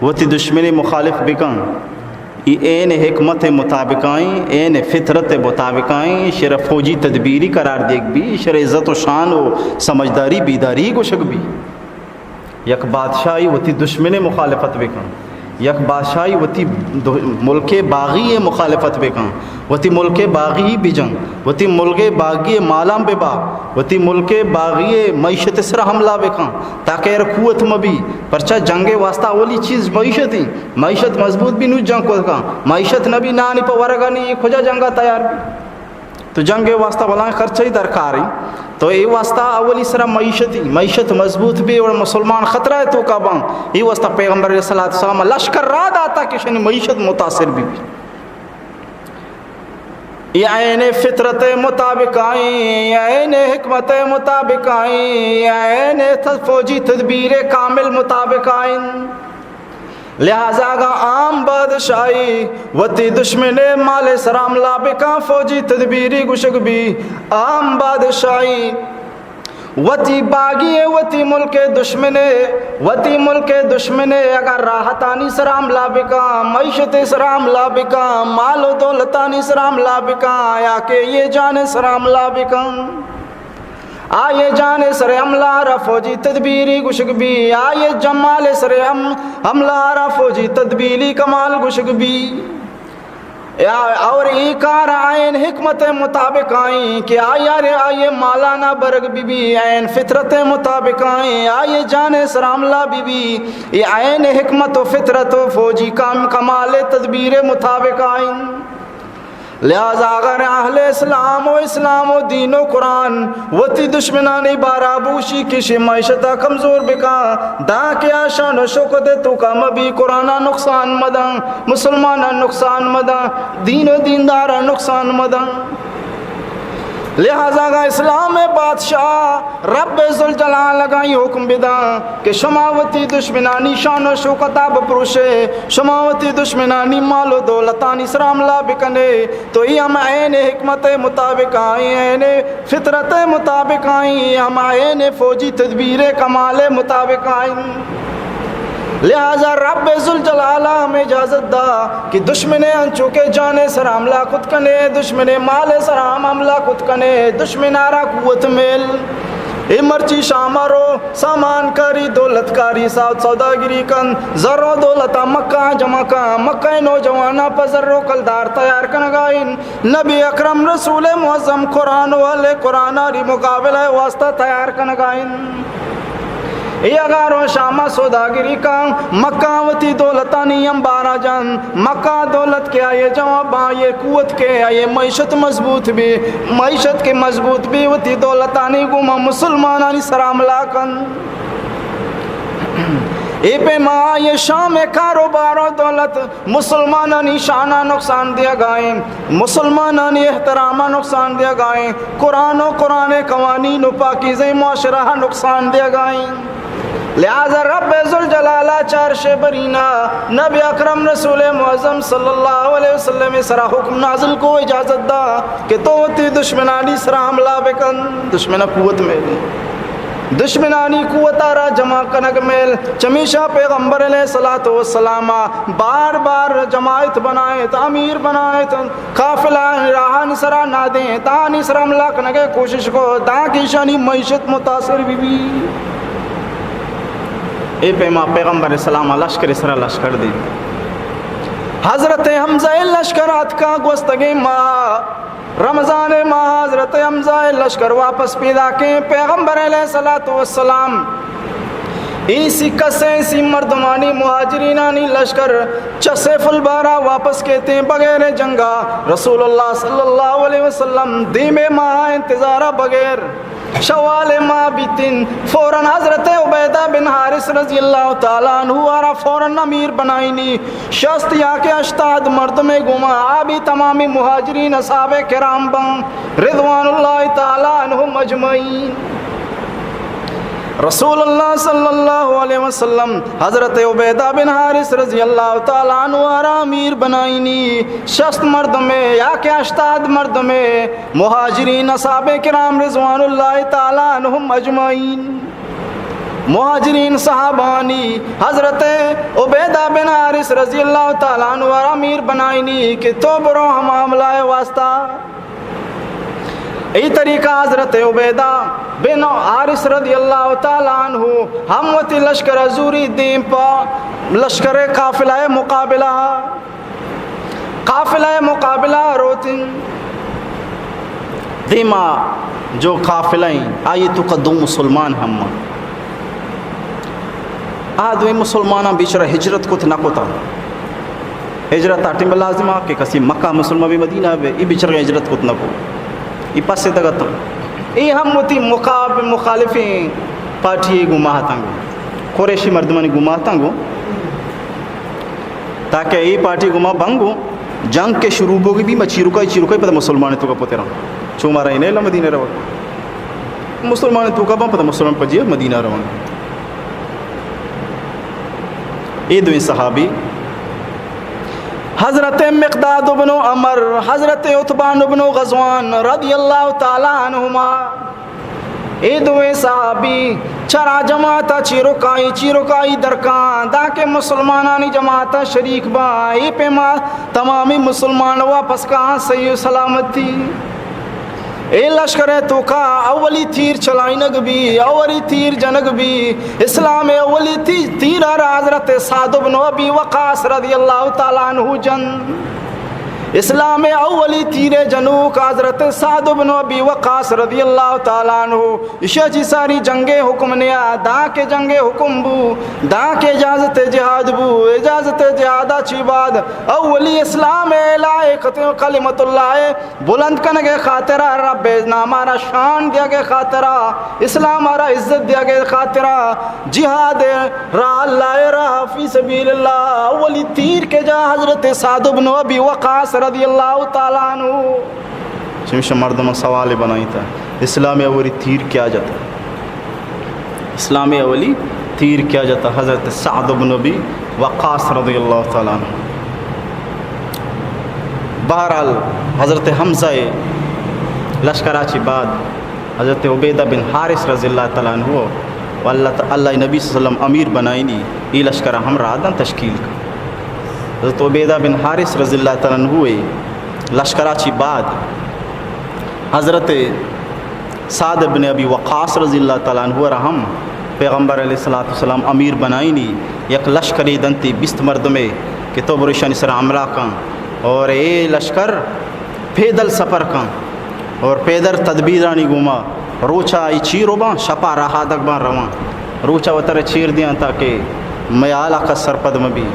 وتی دشمنے مخالف بکن، ای عین حکمت ء مطابقائیں، عین فطرت ء مطابقائیں، شر فوجی تدبیری قرار دیگ بی، شر عزت و شان و سمجھداری بیداری گوشگ بی۔ یک بادشاہی وتی دشمن مخالفت بکن، یک بادشاہی وتی دو-، ملک باغی مخالفت بکن، وتی ملک باغی بجن، وتی ملک باغی مالان ببا، وتی ملک باغی معیشت سر حملہ بکن، تاکہ ایر قوت مبی۔ پرچا جنگ واسطہ اولی چیز معیشت ہیں، معیشت مضبوط بھی نو جنگ کو کن، معیشت نبی نانی پہ ورگانی کجا جنگا تیار بھی۔ تو جنگ ء واسطہ بلاہیں خرچہ ء درکار انت۔ تو اے واسطہ اولی سرا معیشت، معیشت مضبوط بی اور مسلمان خطرہ ء توکا باں۔ اے واسطہ پیغمبر علیہ الصلوۃ والسلام لشکر را داتا کہ شنی معیشت متاثر بی۔ اے عین فطرت مطابق آئیں، اے عین حکمت مطابق آئیں، اے عین فوجی تدبیر کامل مطابق آئیں۔ لہذا اگاں عام بادشاہی وتی دشمن ء مال ء سر حملہ بکاں، فوجی تدبیری گوشگ بی، عام بادشاہی وتی باغی ء وتی ملک ء دشمن ء، وتی ملک ء دشمن ء اگر راحتانی سر حملہ بکاں، معیشت ء سر حملہ بکاں، مال و دولتانی سر حملہ بکاں، یا کہ یہ جان ء سر حملہ بکاں۔ آئی جان سر حملہ را فوجی تدبیری گوشگ بی، آئی جمال سر ہم-، حملہ را فوجی تدبیری کمال گوشگ بی۔ یا اور ای کار عین حکمت مطابق آئیں کہ آئی آئی مالانا برگ بی بی، عین فطرت مطابق آئیں، آئی جان سر حملہ بی بی، یہ عین حکمت و فطرت و فوجی کام کمال تدبیر مطابق آئیں۔ لہذا اگر اہل اسلام و اسلام و دین و قرآن وتی دشمنانی بارا بوشی کہ شی معیشتا کمزور بکا، داں کہ آ شان و شوکت توکا مبی، قرآنا نقصان مدن، مسلمانا نقصان مدن، دین و دیندارا نقصان مدن۔ لہذا اگاں اسلام بادشاہ رب ذوالجلال اگاں اے حکم بداں کہ شما وتی دشمنانی شان و شوکتا بپروشے، شما وتی دشمنانی مال و دولتانی سرا حملہ بکنے، تو اے ہم عین حکمت مطابق آئیں، عین فطرت مطابق آئیں، ہم عین فوجی تدبیر کمال مطابق آئیں۔ لہذا رب ذوالجلال ہم اجازت دا کہ دشمن انچو کہ جان سرا حملہ کت کنے، دشمن مال سرا ہم حملہ کت کنے، دشمن آرا قوت میل۔ اے مرچی شام رو سامان کاری، دولت کاری، سا-، سوداگری کن، زر و دولت مکہ جمع کن، مکہ نوجواناں پہ زر و کلدار تیار کنگائیں۔ نبی اکرم رسول معظم قرآن و اہل قرآن آری مقابلہ واسطہ تیار کنگائیں۔ اے اگاں رو شام سوداگری کن، مکہ وتی دولتانی انبارا جن، مکہ دولت کہ آئیے جواب آئیے قوت کہ آئیے معیشت مضبوط بی، معیشت کہ مضبوط بی وتی دولتانی گوما مسلمانانی سرا حملہ کن۔ اے پیما آئیے شام کاروبار و دولت مسلمانانی شانا نقصان دیگائیں، مسلمانانی احتراما نقصان دیگائیں، قرآن و قرآن قوانین و پاکیزہ معاشرہ نقصان دیگائیں۔ لہذا رب ذوالجلال چار شے برینا نبی اکرم رسول معظم صلی اللہ علیہ وسلم سرا حکم نازل کو، اجازت دا کہ تو وتی دشمنانی سرا حملہ بکن، دشمن قوت میل، دشمنانی قوت آرا جمع کنگ میل۔ چمیشا پیغمبر علیہ الصلوۃ والسلام بار بار جماعت بنائیں، امیر بنائیں، قافلہ راہانی سرا نادیں، تانی سرا حملہ کنگے کوشش کو، تاکہ ایشانی معیشت متاثر بی بی۔ اے پیما پیغمبر اسلام لشکر سرا لشکر دی۔ حضرت حمزہ لشکر آتکا گوستگیں ماہ، رمضان ماہ حضرت حمزہ لشکر واپس پیدا کیں۔ پیغمبر علیہ الصلوۃ والسلام ایسی کسیں سی مردمانی مہاجرینانی لشکر چہ سیف البحرا واپس کیتیں بغیر جنگا۔ رسول اللہ صلی اللہ علیہ وسلم دیمے ماہ انتظارا بغیر شوال ماہ بیتن، فوراً حضرت عبیدہ بن حارث رضی اللہ تعالی عنہ آرا فوراً امیر بنائینی۔ شست یا کہ ہشتاد مردمے گوما آ بی تمامی مہاجرین اصحاب کرام بن رضوان اللہ تعالی عنہم اجمعین۔ رسول اللہ صلی اللہ علیہ وسلم حضرت عبیدہ بن حارث رضی اللہ تعالی عنہ آرا امیر بنائینی، شست مردمے یا کہ ہشتاد مردمے مہاجرین اصحاب کرام رضوان اللہ تعالی عنہم اجمعین۔ مہاجرین صحابانی حضرت عبیدہ بن حارث رضی اللہ تعالی عنہ آرا امیر بنائینی کہ تو برو ہما حملہ واسطہ۔ ای طریقہ حضرت عبیدہ بن حارث رضی اللہ تعالی عنہ ہم وتی لشکر زوری دیم پا لشکر قافلہ مقابلہ، قافلہ مقابلہ روتن۔ دیما جو قافلہ ہیں، آئی تو کا دو مسلمان ہم۔ آ دوئیں مسلماناں بیچارہ ہجرت کت نہ کتا۔ ہجرت آ ٹیم لازم آ کہ کسی مکہ مسلمان بی مدینہ بی، ای بیچارہ ہجرت کت نہ کو۔ ای پس دگتاں۔ ای ہم وتی مقاب-، مخالفیں پارٹی گو ماہتاں گو۔ قریشی مردمانی گو ماہتاں گو۔ تاکہ ای پارٹی گو ما بنگو۔ جنگ کے شروع بوگی بی ما چیروکائی، چیروکائی پتہ مسلمان تو کا پترا۔ چو مارا انہیں مدینہ روگ۔ مسلمان توکا بن، پدا مسلمان پجی مدینہ روان۔ اے دوئیں صحابی حضرت مقداد ابن عمر، حضرت عتبان ابن غزوان رضی اللہ تعالی عنہما، اے دوئیں صحابی چرا جماعتا چیروکائی، چیروکائی درکان، داکہ مسلمانانی جماعتا شریک با، اے پیما تمامی مسلمان واپس کان صحیح و سلامتی۔ اے لشکر ء توکا اولی تیر چلائینگ بی، اولی تیر جنگ بی۔ اسلام ء اولی تی-، تیر ء را حضرت سعد بن ابی وقاص رضی اللہ تعالی عنہ جن۔ اسلام ءِ اولی تیر ءِ جنوک حضرت سعد بن ابی وقاص رضی اللہ تعالی عنہ، ایشی ءَ چہ ساری جنگ ءِ حکم نیا، داں کہ جنگ ءِ حکم بو، داں کہ اجازت جہاد بو، اجازت جہاد ءَ چہ بعد اولی اسلام ءِ اعلاء ءِ خاطر، کلمۃ اللہ ءِ بلند کنگ ءِ خاطرا، رب ءِ نام ءَ را شان دیگ ءِ خاطرا، اسلام ءَ را عزت دیگ ءِ خاطرا، جہاد ءِ راہ، اللہ ءِ راہ، فی سبیل اللہ، اولی تیر کہ جا حضرت سعد بن ابی وقاص رضی اللہ تعالی عنہ۔ چمیشا مردماں سوالے بنائینتا، اسلام ءِ اولی تیر کیا جتا؟ اسلام ءِ اولی تیر کیا جتا؟ حضرت سعد بن ابی وقاص رضی اللہ تعالی عنہ۔ بہرحال، حضرت حمزہ ءِ لشکر ءَ چہ بعد حضرت عبیدہ بن حارث رضی اللہ تعالی عنہ و اللہ ت-، اللہ ءِ نبی صلی اللہ علیہ وسلم امیر بنائینی، اے لشکر ءَ ہم راہ داں تشکیل کن۔ حضرت عبیدہ بن حارث رضی اللہ تعالی عنہ ءِ لشکر ءَ چہ بعد حضرت سعد بن ابی وقاص رضی اللہ تعالی عنہ ءَ را ہم پیغمبر علیہ الصلوۃ والسلام امیر بنائینی، یک لشکرے دنتی بیست مردمے کہ تو برو ایشانی سرا حملہ کن، اور اے لشکر پیدل سفر کن اور پیدل تدبیرانی گوما، روچا ای چیر باں، شپا راہادگ باں، رواں، روچا وتر چیر دیاں تاکہ مئے حالا کس سرپد مہ بی۔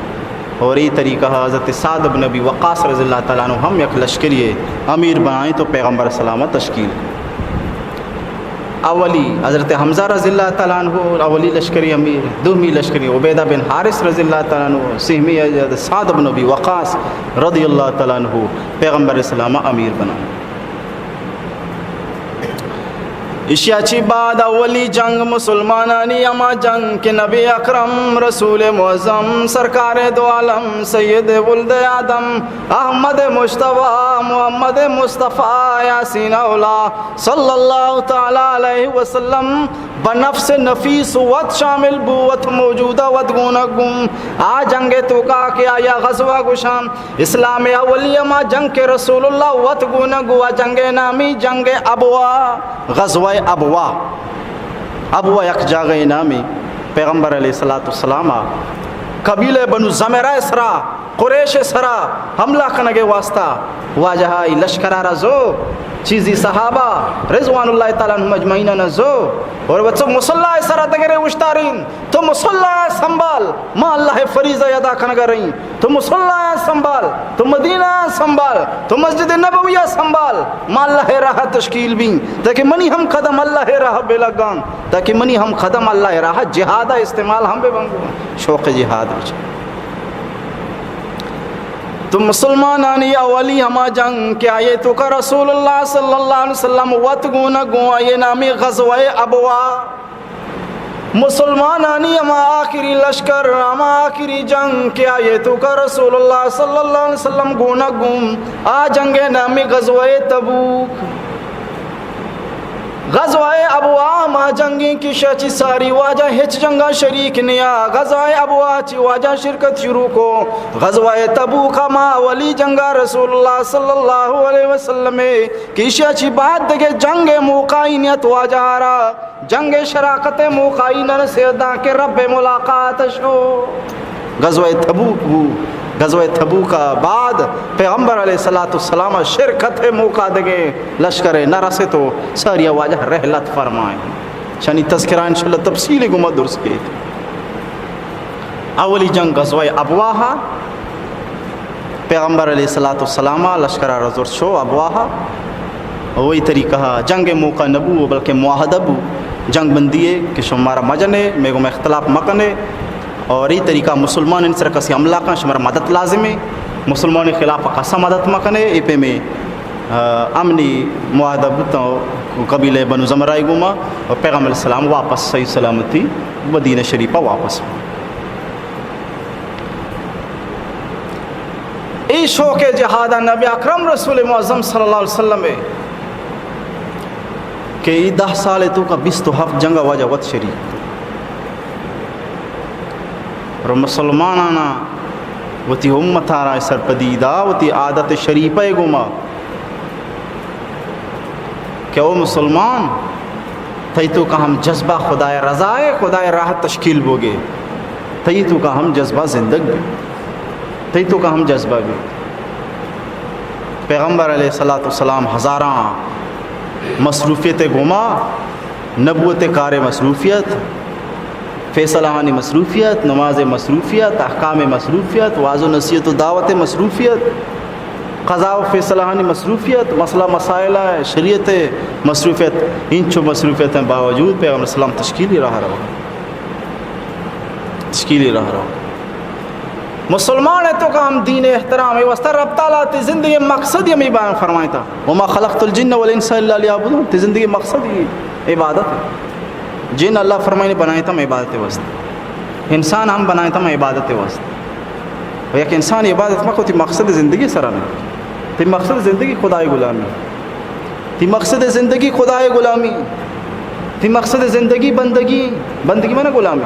اور ای طریقہ حضرت سعد بن ابی وقاص رضی اللہ تعالی عنہ ہم یک لشکری امیر بنائیں تو پیغمبر سلام تشکیل۔ اولی حضرت حمزہ رضی اللہ تعالی عنہ اولی لشکری امیر، دومی لشکری عبیدہ بن حارث رضی اللہ تعالی عنہ، سہمی حضرت سعد بن ابی وقاص رضی اللہ تعالی عنہ پیغمبر اسلام امیر بنا۔ اشیا چی بعد اولی جنگ مسلمانانی، ہما جنگ کہ نبی اکرم رسول معظم سرکار دو عالم سید ولد آدم احمد مجتبی محمد مصطفی یاسین اولا صلی اللہ تعالی علیہ وسلم بنفس نفیس وت شامل بو، وت موجودہ، وت گونگ گوں۔ آ جنگ توکا کہ آیا غزوہ گوشاں، اسلام اولی ہما جنگ کہ رسول اللہ وت گونگ گوں، آ جنگ نامی جنگ ابوا، غزوہ ابوا۔ ابوا یک جاگہ نامی، پیغمبر علیہ الصلوۃ والسلام قبیلہ بنو زمرہ سرا قریش سرا حملہ کنگ واسطہ واجہ ای لشکر را زو، چیزی صحابہ رضوان اللہ تعالی عنہم اجمعین نا زو، اور وت مصلی سرا دگرے اشتارین، تو مصلی سنبھال، ما اللہ فریضہ ادا کنگا رہی، تو مصلی سنبھال، تو مدینہ سنبھال، تو مسجد نبوی سنبھال، ما اللہ راہ تشکیل بیں، تاکہ منی ہم قدم اللہ راہ بلگان، تاکہ منی ہم قدم اللہ راہ جہاد استعمال ہم ببنگو، شوق جہاد بچ۔ تو مسلمانانی اولی ہما جنگ کہ آئیے توکا رسول اللہ صلی اللہ علیہ وسلم وت گونگ گوں، آئیے نامی غزوہ ابوا۔ مسلمانانی ہما آخری لشکر، ہما آخری جنگ کہ آئیے توکا رسول اللہ صلی اللہ علیہ وسلم گونگ گوں، آ جنگ نامی غزوہ تبوک۔ غزوہ ابوا ہما جنگیں کہ شہ چی ساری واجہ ہچ جنگا شریک نیا۔ غزوہ ابوا چی واجہ شرکت شروع کو۔ غزوہ تبوک ہما اولی جنگا رسول اللہ صلی اللہ علیہ وسلم کہ شہ چی بعد دگہ جنگ موقع نیت واجہ را۔ جنگ شراکت موقع نرسیداں کہ رب ملاقات شو۔ غزوہ تبوک بو۔ غزوہ تبوک بعد پیغمبر علیہ الصلوۃ والسلام شرکت موقع دگہ لشکر نہ رسے تو ساری واجہ رحلت فرمائیں۔ شانی تذکرہ انشاءاللہ تفصیل گما درست کیت۔ اولی جنگ غزوہ ابواہ، پیغمبر علیہ الصلوۃ والسلام لشکر رزور شو ابواہ۔ وہی طریقہ جنگ موقع نبو بلکہ معاہدہ بو، جنگ بندی ہے کہ شما مارا مجنے، میگو میں اختلاف مکنے۔ اور ای طریقہ مسلمان ان سر کسی حملہ کن شمار مدد لازم ہے، مسلمان خلاف کسا مدد مکنے۔ ای پہ میں، آ، امنی معاہدہ بوتا قبیلہ بنو زمرہ گوما اور پیغمبر علیہ السلام واپس صحیح سلامتی مدینہ شریفہ واپس۔ ای شوق جہاد نبی اکرم رسول معظم صلی اللہ علیہ وسلم ہے کہ ای دہ سال توکا بیست و ہفت جنگ واجہ وت شریک اور مسلمانانا وتی امت را سرپدی دا، وتی عادت شریفہ گوما کہ او مسلمان، تئی توکا ہم جذبہ خدائے رضا ہے، خدائے راہ تشکیل بوگے، تئی توکا ہم جذبہ زندگ بی، تئی توکا ہم جذبہ بی۔ پیغمبر علیہ الصلوۃ والسلام ہزاراں مصروفیت گوما، نبوت کار مصروفیت، فیصلہ ہانی مصروفیت، نماز مصروفیت، احکام مصروفیت، وعظ و نصیحت و دعوت مصروفیت، قضا و فیصلہ ہانی مصروفیت، مسئلہ مسائل شریعت مصروفیت، انچو مصروفیت باوجود پیغمبر اسلام تشکیلی راہ روا، تشکیلی راہ روا۔ مسلمان ہے تو کا ہم دین احترام ہے، واسطہ رب تعالیٰ تی زندگی مقصد ہی ہمیں بیان فرمائے تھا، وما خلقت الجن والانس الا لیعبدون، تی زندگی مقصد ہی عبادت ہے۔ جن اللہ فرمائے نے بنائے تھا ہم عبادت واسطے، انسان ہم بنائے تھا ہم عبادت واسطے۔ و یک انسان عبادت مکو تی مقصد زندگی سرا نہیں، تی مقصد زندگی خدائے غلامی، تی مقصد زندگی خدائے غلامی، تی مقصد زندگی بندگی، بندگی من غلامی۔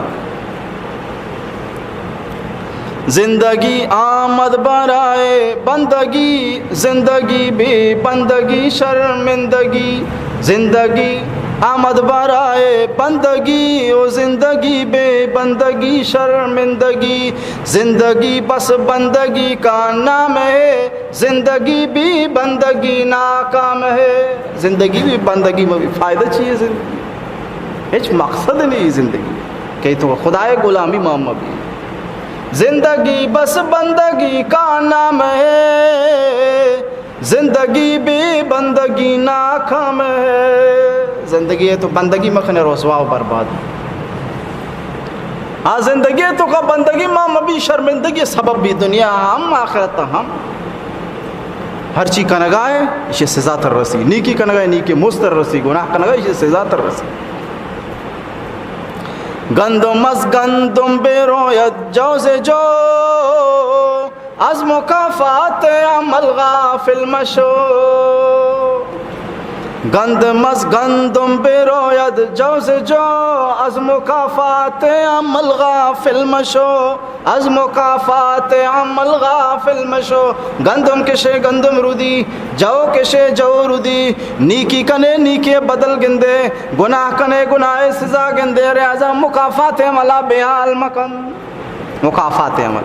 زندگی آمد برای بندگی، زندگی بی بندگی شرمندگی۔ زندگی آمد برای بندگی، و زندگی بی بندگی شرمندگی۔ زندگی بس بندگی کا نام ہے، زندگی بی بندگی ناکام ہے۔ زندگی بی بندگی مبی، فائدہ چی ہے زندگی؟ ہچ مقصد نہیں زندگی کہ تو خدائے غلامی ما مبی۔ زندگی بس بندگی کا نام ہے، زندگی بی بندگی ناکام ہے۔ زندگی ہے تو بندگی مکنے، رسوا و برباد۔ آ زندگی تو کا بندگی ما مبی، شرمندگی سبب بی دنیا ہم آخرت ہم۔ ہرچی کنگائے، ایشی سزا تر رسی۔ نیکی کنگائے، نیکی مستر رسی۔ گناہ کنگائے، ایشی سزا تر رسی۔ گندم از گندم بروید جو ز جو، از مکافات عمل غافل مشو۔ گندم از گندم بروید جو ز جو، از مکافات عمل غافل مشو۔ از مکافات عمل غافل مشو۔ گندم کشے گندم رودی، جو کشے جو رودی۔ نیکی کنے نیکی بدل گندے، گناہ کنے گناہ سزا گندے، لہذا مکافات عملا بے حال مکن۔ مکافات عمل۔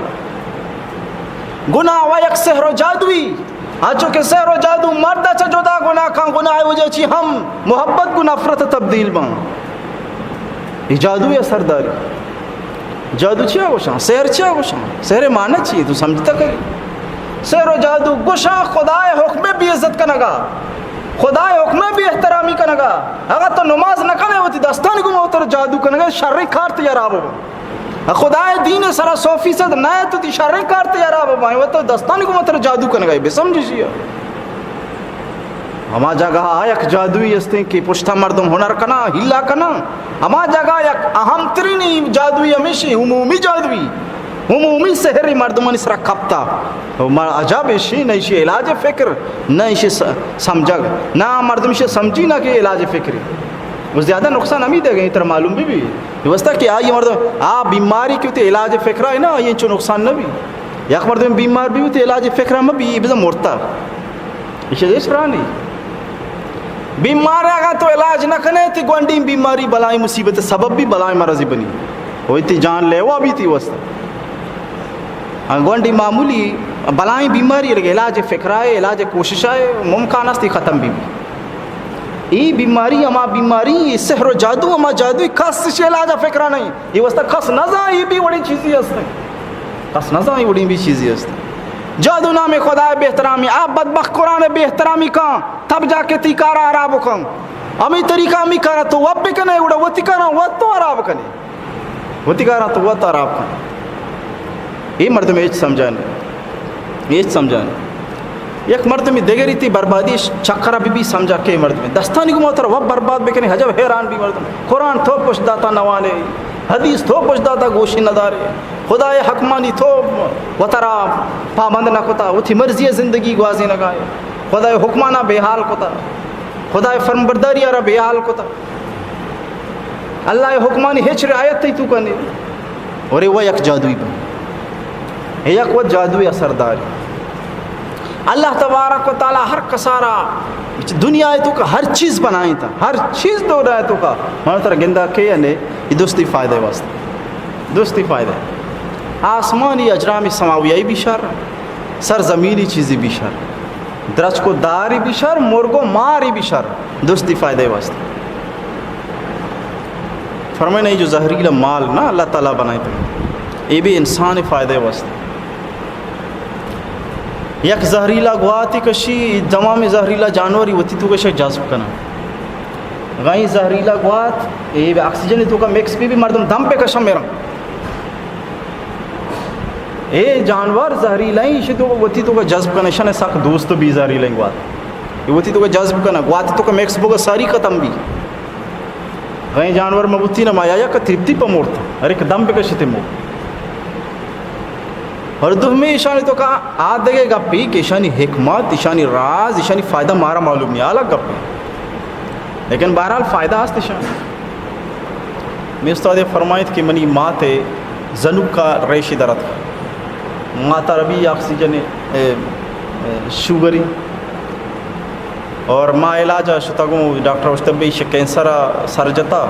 گناہ و یک سحر و جادوی۔ آ چو کہ سحر و جادو مرد چہ جدا گناہ کن، گناہ وجہ چی ہم محبت گو نفرت تبدیل بان۔ یہ جادو یا سرداری۔ جادو چیا گوشاں؟ سحر چیا گوشاں؟ سحر معنی چی؟ تو سمجھتا کری؟ سحر و جادو گوشاں خدائے حکم بے عزت کنگا، خدائے حکم بے احترامی کنگا۔ اگر تو نماز نہ کنے، وتی دستانی گو موتر جادو کنگا، شریں کار تیار آبو۔ خدائے دین سرا سو فیصد نہ تو تی شریں کار تیار آبو، وتی دستانی گو موتر جادو کنگا، بے سمجھی شیا۔ ہما جاگہ آ یک جادوی استیں کہ پشتا مردم ہنر کنا، ہیلا کنا۔ ہما جاگہ یک اہم ترین جادوی ہمیشی، عمومی جادوی، عمومی سحری مردمانی سرا کپتا۔ و ما عجب ایشی نہ ایشی علاج فکر، نہ ایشی س-، سمجھگ، نہ مردم ایشی سمجھی نہ کہ علاج فکری۔ وہ زیادہ نقصان ہمیں دے گئے، تر معلوم بھی بھی۔ یہ واسطہ کہ آئی مردم، آ بیماری کی ہوتی علاج فکر ہے نا، یہ چو نقصان نہ بھی۔ یک مردم بیمار بھی ہوتی علاج فکر میں بھی، یہ بزن مرتا۔ ایشی ہچ راہ نہیں۔ بیمار اگاں تو علاج نہ کنے، تی گونڈی بیماری بلائیں مصیبت سبب بھی بلائیں مرضی بنی۔ ہوئی تی جان لیوا بھی تی واسطہ۔ ہاں، گونڈی معمولی بلائیں بیماری لگے علاج فکرائے، علاج کوششائے، ممکن است ختم بھی۔ ای بیماری ہما بیماری، ای سحر و جادو ہما جادو، کس سے علاج فکرا نہیں۔ یہ واسطہ کس نہ زان، یہ بھی بڑی چیزی ہستے۔ کس نہ زان، یہ بڑی بھی چیزی ہستے۔ جادو نام خدا بے احترامی، آ بدبخت قرآن بے احترامی کن، تب جا کے تی کارا خراب کن۔ ہمیں طریقہ ہمیں کارا تو وب بکنے، اڑا وتی کارا وت تو خراب کنے۔ وتی کارا تو وت خراب کن۔ یہ مردم ہچ سمجھا نہیں۔ ہچ سمجھا نہیں۔ یک مردمی دگری تی بربادی چکرا بی بی سمجھا کہ مردم دستانی گما تر وب برباد بکنے، عجب حیران بی مردم۔ قرآن تو پشت داتا نوانے، حدیث تو پشت داتا گوشی ندارے۔ خدائے حکمانی تو وترا پابند نہ کتا، وتی مرضی زندگی گوازینگائے۔ خدائے حکمانا بے حال کتا، خدائے فرمبرداری را بے حال کتا۔ اللہ حکمانی ہچ رعایت تئی تو کنے۔ اور وہ یک جادوی بن، یک وہ جادوی اثرداری۔ اللہ تبارک و تعالی ہر کسارا دنیا تو کا ہر چیز بنائیں تا، ہر چیز دنیا تو کا۔ من تر گندا کے یعنی یہ دوستی فائدہ واسطے، دوستی فائدہ۔ آسمانی اجرام سماویائی بھی شر، سرزمینی چیزی بھی شر۔ درچک و داری بھی شر، مرگ و ماری بھی شر، درستی فائدہ واسطے۔ فرمائے نہیں جو زہریلا مال نہ اللہ تعالیٰ بنائے تو اے بھی انسان فائدہ واسطے۔ یک زہریلا گواتی کشی، تمام زہریلا جانوری وتی تو کشے جذب کنا۔ غیں زہریلا گوات، اے آکسیجن تو کا مکس بھی، بھی مردم دم پہ کشم میرا۔ اے جانور زہریلا ہیں، ایشی تو وتی تو کا جذب کنا، شن سک دوست بھی زہریلا ہیں گوات۔ اے وتی تو کا جذب کنا، گوات تو کا مکس بوگا ساری ختم بھی۔ غیں جانور مبوتی نہ مایا یا کا ترپتی پہ مورتا، ہر ایک دم پہ کشتے مو۔ اور دومی ایشانی تو کا آ دگے گپی کہ ایشانی حکمت، ایشانی راز، ایشانی فائدہ مارا معلوم نہیں، الگ گپی۔ لیکن بہرحال فائدہ است ایشان۔ می استاد فرمائیت کہ منی مات زنوک کا ریشی درت۔ ماتا ربی آکسیجن، اے، اے، شوگری۔ اور ما علاج شتگوں، ڈاکٹر اشتبے ایشی کینسر سر جتا۔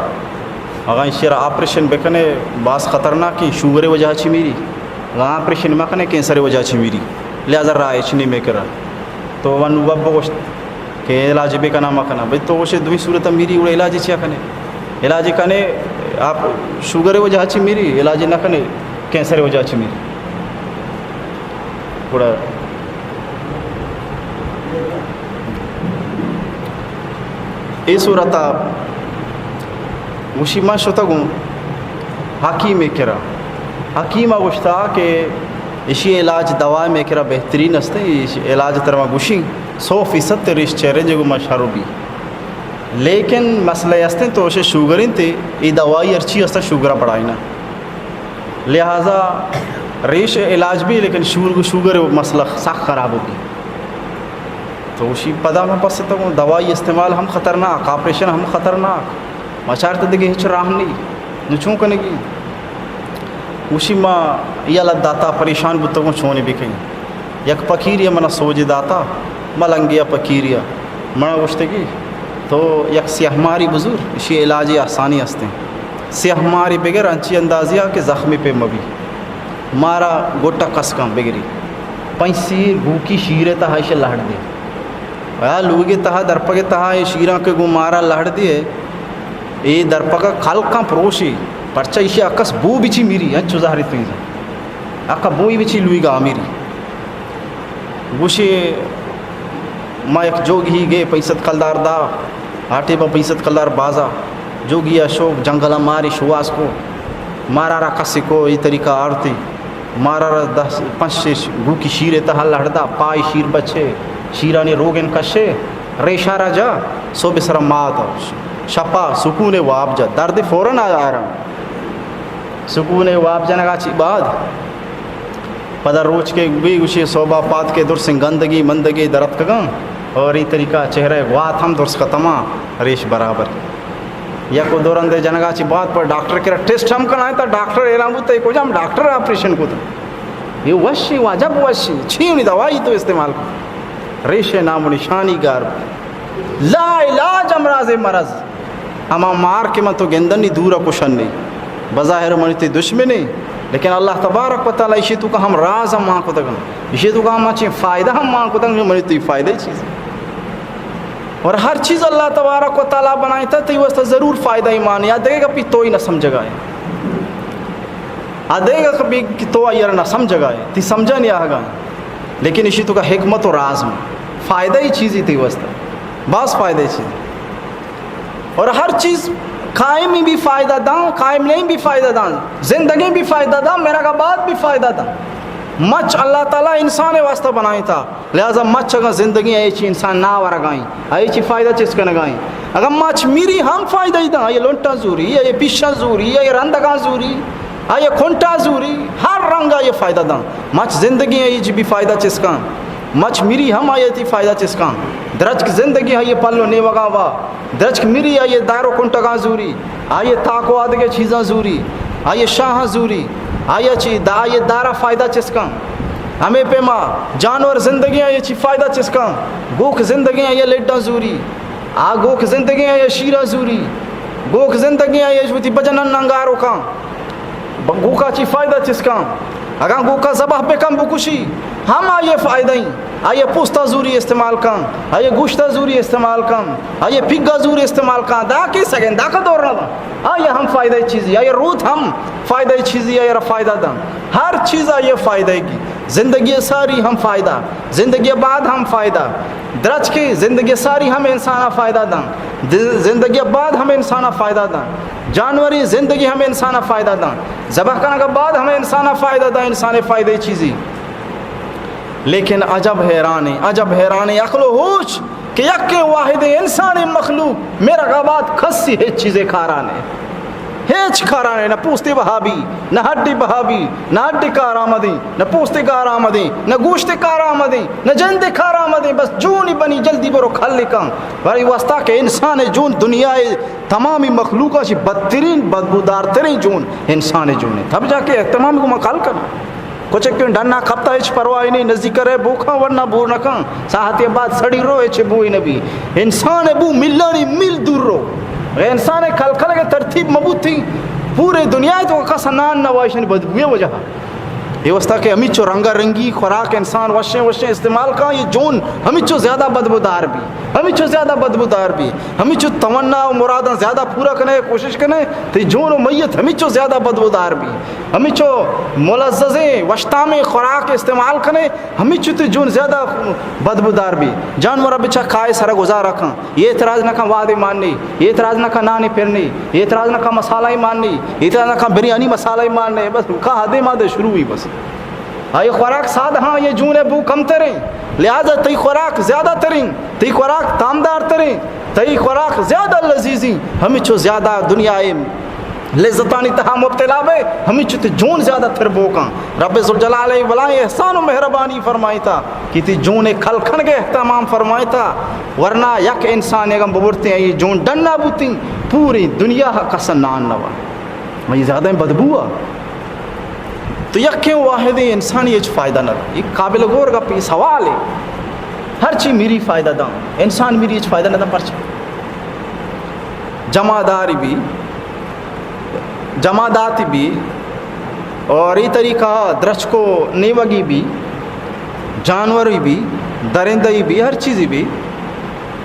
اگاں ایشی را آپریشن بکنے، باز خطرناک ہیں، شوگر وجہ چی میری۔ اگاں آپریشن مکنے، کینسر وجہ چی میری۔ لہذا راہ اچ نہیں میں کرا۔ تو ونو بب گوشت کہ علاج بکنا مکنا۔ بھئی تو گوشے دوی صورت میری، اڑے علاج چیا کنے؟ علاج کنے، آپ شوگر وجہ چی میری، علاج نہ کنے، کینسر وجہ چی میری۔ گڑا اے صورتا گوشی، من شتگوں حکیم کرا۔ حکیم گوشتا کہ اشی علاج دوا میں کرا بہترین است، اش علاج تر ما گوشی سو فیصد تے ریش چہرے جے گو ما شر بی۔ لیکن مسئلہ استیں تو اشے شوگر انت، اے دوائی ہرچی است شوگر بڑھائینا۔ لہذا ریش علاج بھی، لیکن شوگر، شوگر مسئلہ سخت خراب ہوگی۔ تو اشی پدا ما پس تو دوائی استعمال ہم خطرناک، آپریشن ہم خطرناک۔ ما چارت دگہ ہچ راہ نہیں۔ نو چون کنگی؟ اشی ما یلہ داتا، پریشان بوتگوں چونی بکیں۔ یک پکیری منا سوج داتا، ملنگیا پکیریا۔ منا گوشتگی تو یک سیاہ ماری بزور، اشی علاج آسانی ہستیں۔ سیاہ ماری بگر انچی اندازیا کہ زخمی پہ مبی۔ مارا گوٹا کس کن بگری۔ پنچ سیر گوکی شیرے تہا ایشی لہڑ دے۔ آ لوگے تہا، درپگے تہا اے شیراں کہ گوں مارا لہڑ دے، اے درپگا کلکاں پروشی، پرچا ایشی اکس بو بچی میری، انچو زہری تیزا۔ اکا بوئی بچی لوگا میری۔ گوشی ما یک جوگی گے پنچ سد کلدار دا، آ ٹیما پنچ سد کلدار بازا۔ جوگی ء شوک جنگل ء ماری شواز کو، مارا را کسی کو ای طریقہ آرتی، مارا را دہ پنچ شش گوکی شیر تہا لہڑدا، پای شیر بچے، شیرانی روگن کشے، ریشا را جا، صبح سرا مات، شپا سکون واب جا، درد فوراً آرام۔ سکون واب جنگا چی بعد پدا روچ کے بی گوشی صوبہ پاد کے درسیں گندگی مندگی درتکگاں اور ای طریقہ چہرہ گوات ہم درس ختماں، ریش برابر۔ یک و دو رندے جنگا چی بعد پر ڈاکٹر کرا ٹیسٹ ہم کنائیں تا ڈاکٹر اعلان بوتا، یہ کجام ڈاکٹر آپریشن کو تا؟ یہ وشی، واجب وشی، چھی انہی دوائی تو استعمال کو؟ ریش نام و نشانی گار۔ لا علاج امراض مرض۔ ہما مار کہ من تو گندنی دور ء کشنی، بظاہر منی تئی دشمنے، لیکن اللہ تبارک و تعالی ایشی تو کا ہم راز ہم مان کتگن، ایشی تو کا ہم چین فائدہ ہم مان کتگن، جو منی تئی فائدہ چیز۔ اور ہر چیز اللہ تبارک و تعالی بنائیتا تئی واسطہ ضرور فائدہ ایمان یا دگہ گپی تو ہی نہ سمجھگا ہے۔ آ دگہ گپی کہ تو آئی نہ سمجھگا ہے، تی سمجھا نہیں آگا ہے۔ لیکن ایشی تو کا حکمت و راز ہم، فائدہ ہی چیزی تئی واسطہ، باز فائدہ ہی چیز۔ اور ہر چیز قائم بھی فائدہ داں، قائم نہیں بھی فائدہ داں، زندگی بھی فائدہ داں، مرگ بعد بھی فائدہ داں۔ مچ اللہ تعالی انسان واسطہ بنائیں تا، لہذا مچ اگاں زندگی ہے، ایچی انسان نہ ورگائیں، ایچی فائدہ چیز کنگائیں۔ اگر مچ میری ہم فائدہ ہی داں، یہ لنٹا زوری، یہ پیشا زوری، یہ رندگاں زوری، آئی کنٹا زوری، ہر رنگ آئی فائدہ داں۔ مچ زندگی ہے، ایچی بھی فائدہ چیز کن۔ مچ میری ہم آئی تی فائدہ چیز کن۔ درچک زندگی ہے، یہ پلو نیوگاں وا۔ درچک مری آئی دار و کنٹگاں زوری، آئی تاک و آدگہ چیزاں زوری، آئی شاہاں زوری، آئی چی دا آئی دارا فائدہ چسکاں۔ ہمے پیما جانور زندگی آئی چی فائدہ چسکاں۔ گوک زندگی آئی لڈاں زوری، آ گوک زندگی آئی شیراں زوری، گوک زندگی آئی وتی بجنن ننگارو کاں۔ ب-، گوکا چی فائدہ چسکاں؟ اگاں گوکا ذبح بکن بکشی، ہم آئی فائدہ ایں۔ آئی پوستا زوری استعمال کن، آئی گوشتا زوری استعمال کن، آئی پگا زوری استعمال کن، دا کی سگن دا کا دور نہ دا۔ آئی ہم فائدہ چیزی، آئی روت ہم فائدہ چیزی، آئی را فائدہ دن۔ ہر چیز آئی فائدہ کی۔ زندگی ساری ہم فائدہ، زندگی بعد ہم فائدہ۔ درچکی زندگی ساری ہم انسان فائدہ دن۔ د-، زندگی بعد ہم انسان فائدہ دن۔ جانوری زندگی ہم انسان فائدہ دن۔ ذبح کنگ بعد ہم انسان فائدہ دن، انسان فائدہ چیزی۔ لیکن عجب حیران ایں، عجب حیران ایں عقل و ہوش کہ یک واحد انسان مخلوق میرا بعد کسی ہچ چیزے کارا نہ ایں۔ ہچ کارا نہ ایں، نہ پوستے بہا بی، نہ ہڈی بہا بی، نہ ہڈی کار آمدیں، نہ پوستے کار آمدیں، نہ گوشتے کار آمدیں، نہ جندے کار آمدیں، بس جونی بنی جلدی برو کھل کن۔ برای واسطہ کہ انسان جون دنیا تمامی مخلوقا چی بدترین، بدبودارترین جون انسان جون ایں۔ تب جا کے اہتمام کو من کھل کناں۔ کچکیں ڈنا کپتا ہچ پرواہ نہ ایں، نزدیک کرے بو کن ورنا بو نہ کن، ساعتے بعد سڑی رو ہچ بوئی نہ بی۔ انسان بو ملانی مل دور رو۔ اگر انسان کھل کھل کے ترتیب مبوتی، پورے دنیا تو کس نان نہ وائشن بدبوئے وجہ۔ اے واسطہ کہ ہمیچو رنگا رنگی خوراک انسان وشیں وشیں استعمال کن، یہ جون ہمیچو زیادہ بدبودار بی، ہمیچو زیادہ بدبودار بی۔ ہمیچو تمنا و مراداں زیادہ پورا کنے کوشش کنے، تئی جون و میت ہمیچو زیادہ بدبودار بی۔ ہمیچو ملذذیں وشتامیں خوراک استعمال کنے، ہمیچو تئی جون زیادہ بدبودار بی۔ جانور بچا کائے سرا گزارا کن، یہ اعتراض نہ کن وعدے ماننے، یہ اعتراض نہ کن نانے پرنے، یہ اعتراض نہ کن مسالہ ماننے، یہ اعتراض نہ کن بریانی مسالہ ماننے، بس کہا دے ما دے شروع ہوئی بس۔ آئی خوراک سادہ ہاں، یہ جون بو کمتریں، لہذا تئی خوراک زیادہ تریں، تئی خوراک تامدار تریں، تئی خوراک زیادہ لذیذیں، ہمیچو زیادہ دنیا لذتانی تہا مبتلا بے، ہمیچو تئی جون زیادہ تر بوکاں۔ رب ذوالجلال بلائیں احسان و مہربانی فرمائیتا کہ تئی جون کھل کنگے اہتمام فرمائیتا، ورنہ یک انسان اگاں ببرتیں، آئی جون ڈنا بوتیں، پوری دنیا کس نان نوا۔ یہ زیادہ بدبو آ۔ تو یکیں واحدیں انسانی ہچ فائدہ نہ دا۔ یہ قابل غور گپ، یہ سوال ہے۔ ہر چی میری فائدہ دا، انسان میری ہچ فائدہ نہ دا۔ پرچہ جماداری بی، جماداتی بی، اور یہ طریقہ درچکو نیوگی بی، جانوری بی، درندہی بی، ہر چیزی بی،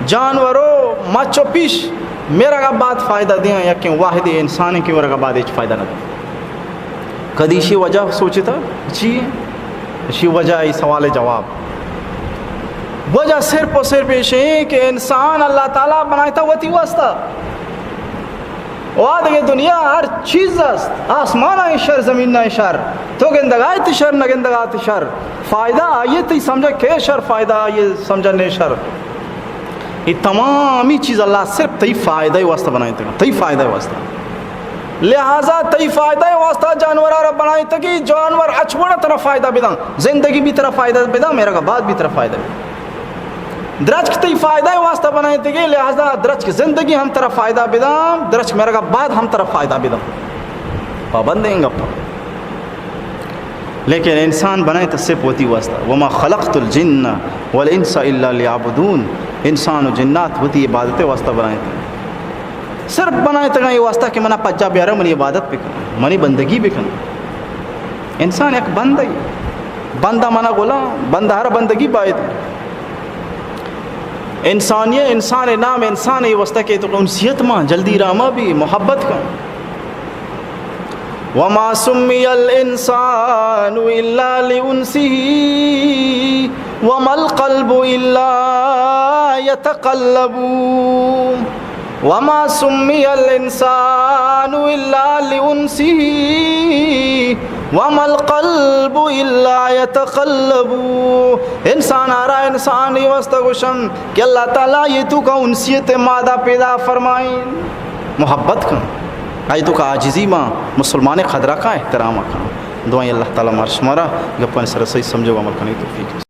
جانورو مچ و پیش میرا کا بات فائدہ دیاں، یکیں واحد انسان کی ورگا بعد ہچ فائدہ نہ دیاں۔ کدی اشی وجہ سوچتا؟ چی؟ اشی وجہ، ای سوال جواب۔ وجہ صرف و صرف ایشیں کہ انسان اللہ تعالی بنائیتا وتی واسطہ۔ و آ دگہ دنیا ہر چیز است، آسمان ء شر، زمین ء شر، تو گندگا ات شر، نہ گندگا ات شر، فائدہ آئیے تئی سمجھا کہ شر، فائدہ آئیے سمجھا نے شر۔ یہ تمامی چیز اللہ صرف تئی فائدہ واسطہ بنائیتگا، تئی فائدہ واسطہ۔ لہذا تئی فائدہ واسطہ جانور را بنائیتگی، جانور اچ وڑا ترا فائدہ بدن، زندگی بھی ترا فائدہ بدن، میرا کا بعد بھی ترا فائدہ بدن۔ درچک تئی فائدہ واسطہ بنائیتگی، لہذا درچک زندگی ہم ترا فائدہ بدن، درچک مرگا بعد ہم ترا فائدہ بدن۔ پابند ایں گپ۔ لیکن انسان بنائیتا صرف وتی واسطہ، وما خلقت الجن والانس الا لیعبدون، انسان و جنات وتی عبادت واسطہ بنائیتا۔ صرف بنائیتگاں یہ واسطہ کہ منا پجا بیارا، منی عبادت بکن، منی بندگی بکن۔ انسان یک بندہ، بندہ منا غلام، بندہ ہر بندگی باید۔ انسانی، انسان نام انسان یہ واسطہ کہ تو انسیت ما جلدی راما بھی محبت کن۔ وما سمی الانسان الا لانسه وما القلب الا يتقلب۔ وما سمي الإنسان إلا لأنسه وما القلب إلا يتقلب۔ انسان آرا انسانی واسطہ گوشن کہ اللہ تعالی یہ تو کا انسیت مادہ پیدا فرمائیں، محبت کن، آئی تو کا عاجزی ما مسلمان قدرہ کا احترام کن۔ دعائیں اللہ تعالی مار شمارا گپانی سر صحیح سمجھو عمل کرنے کی توفیق۔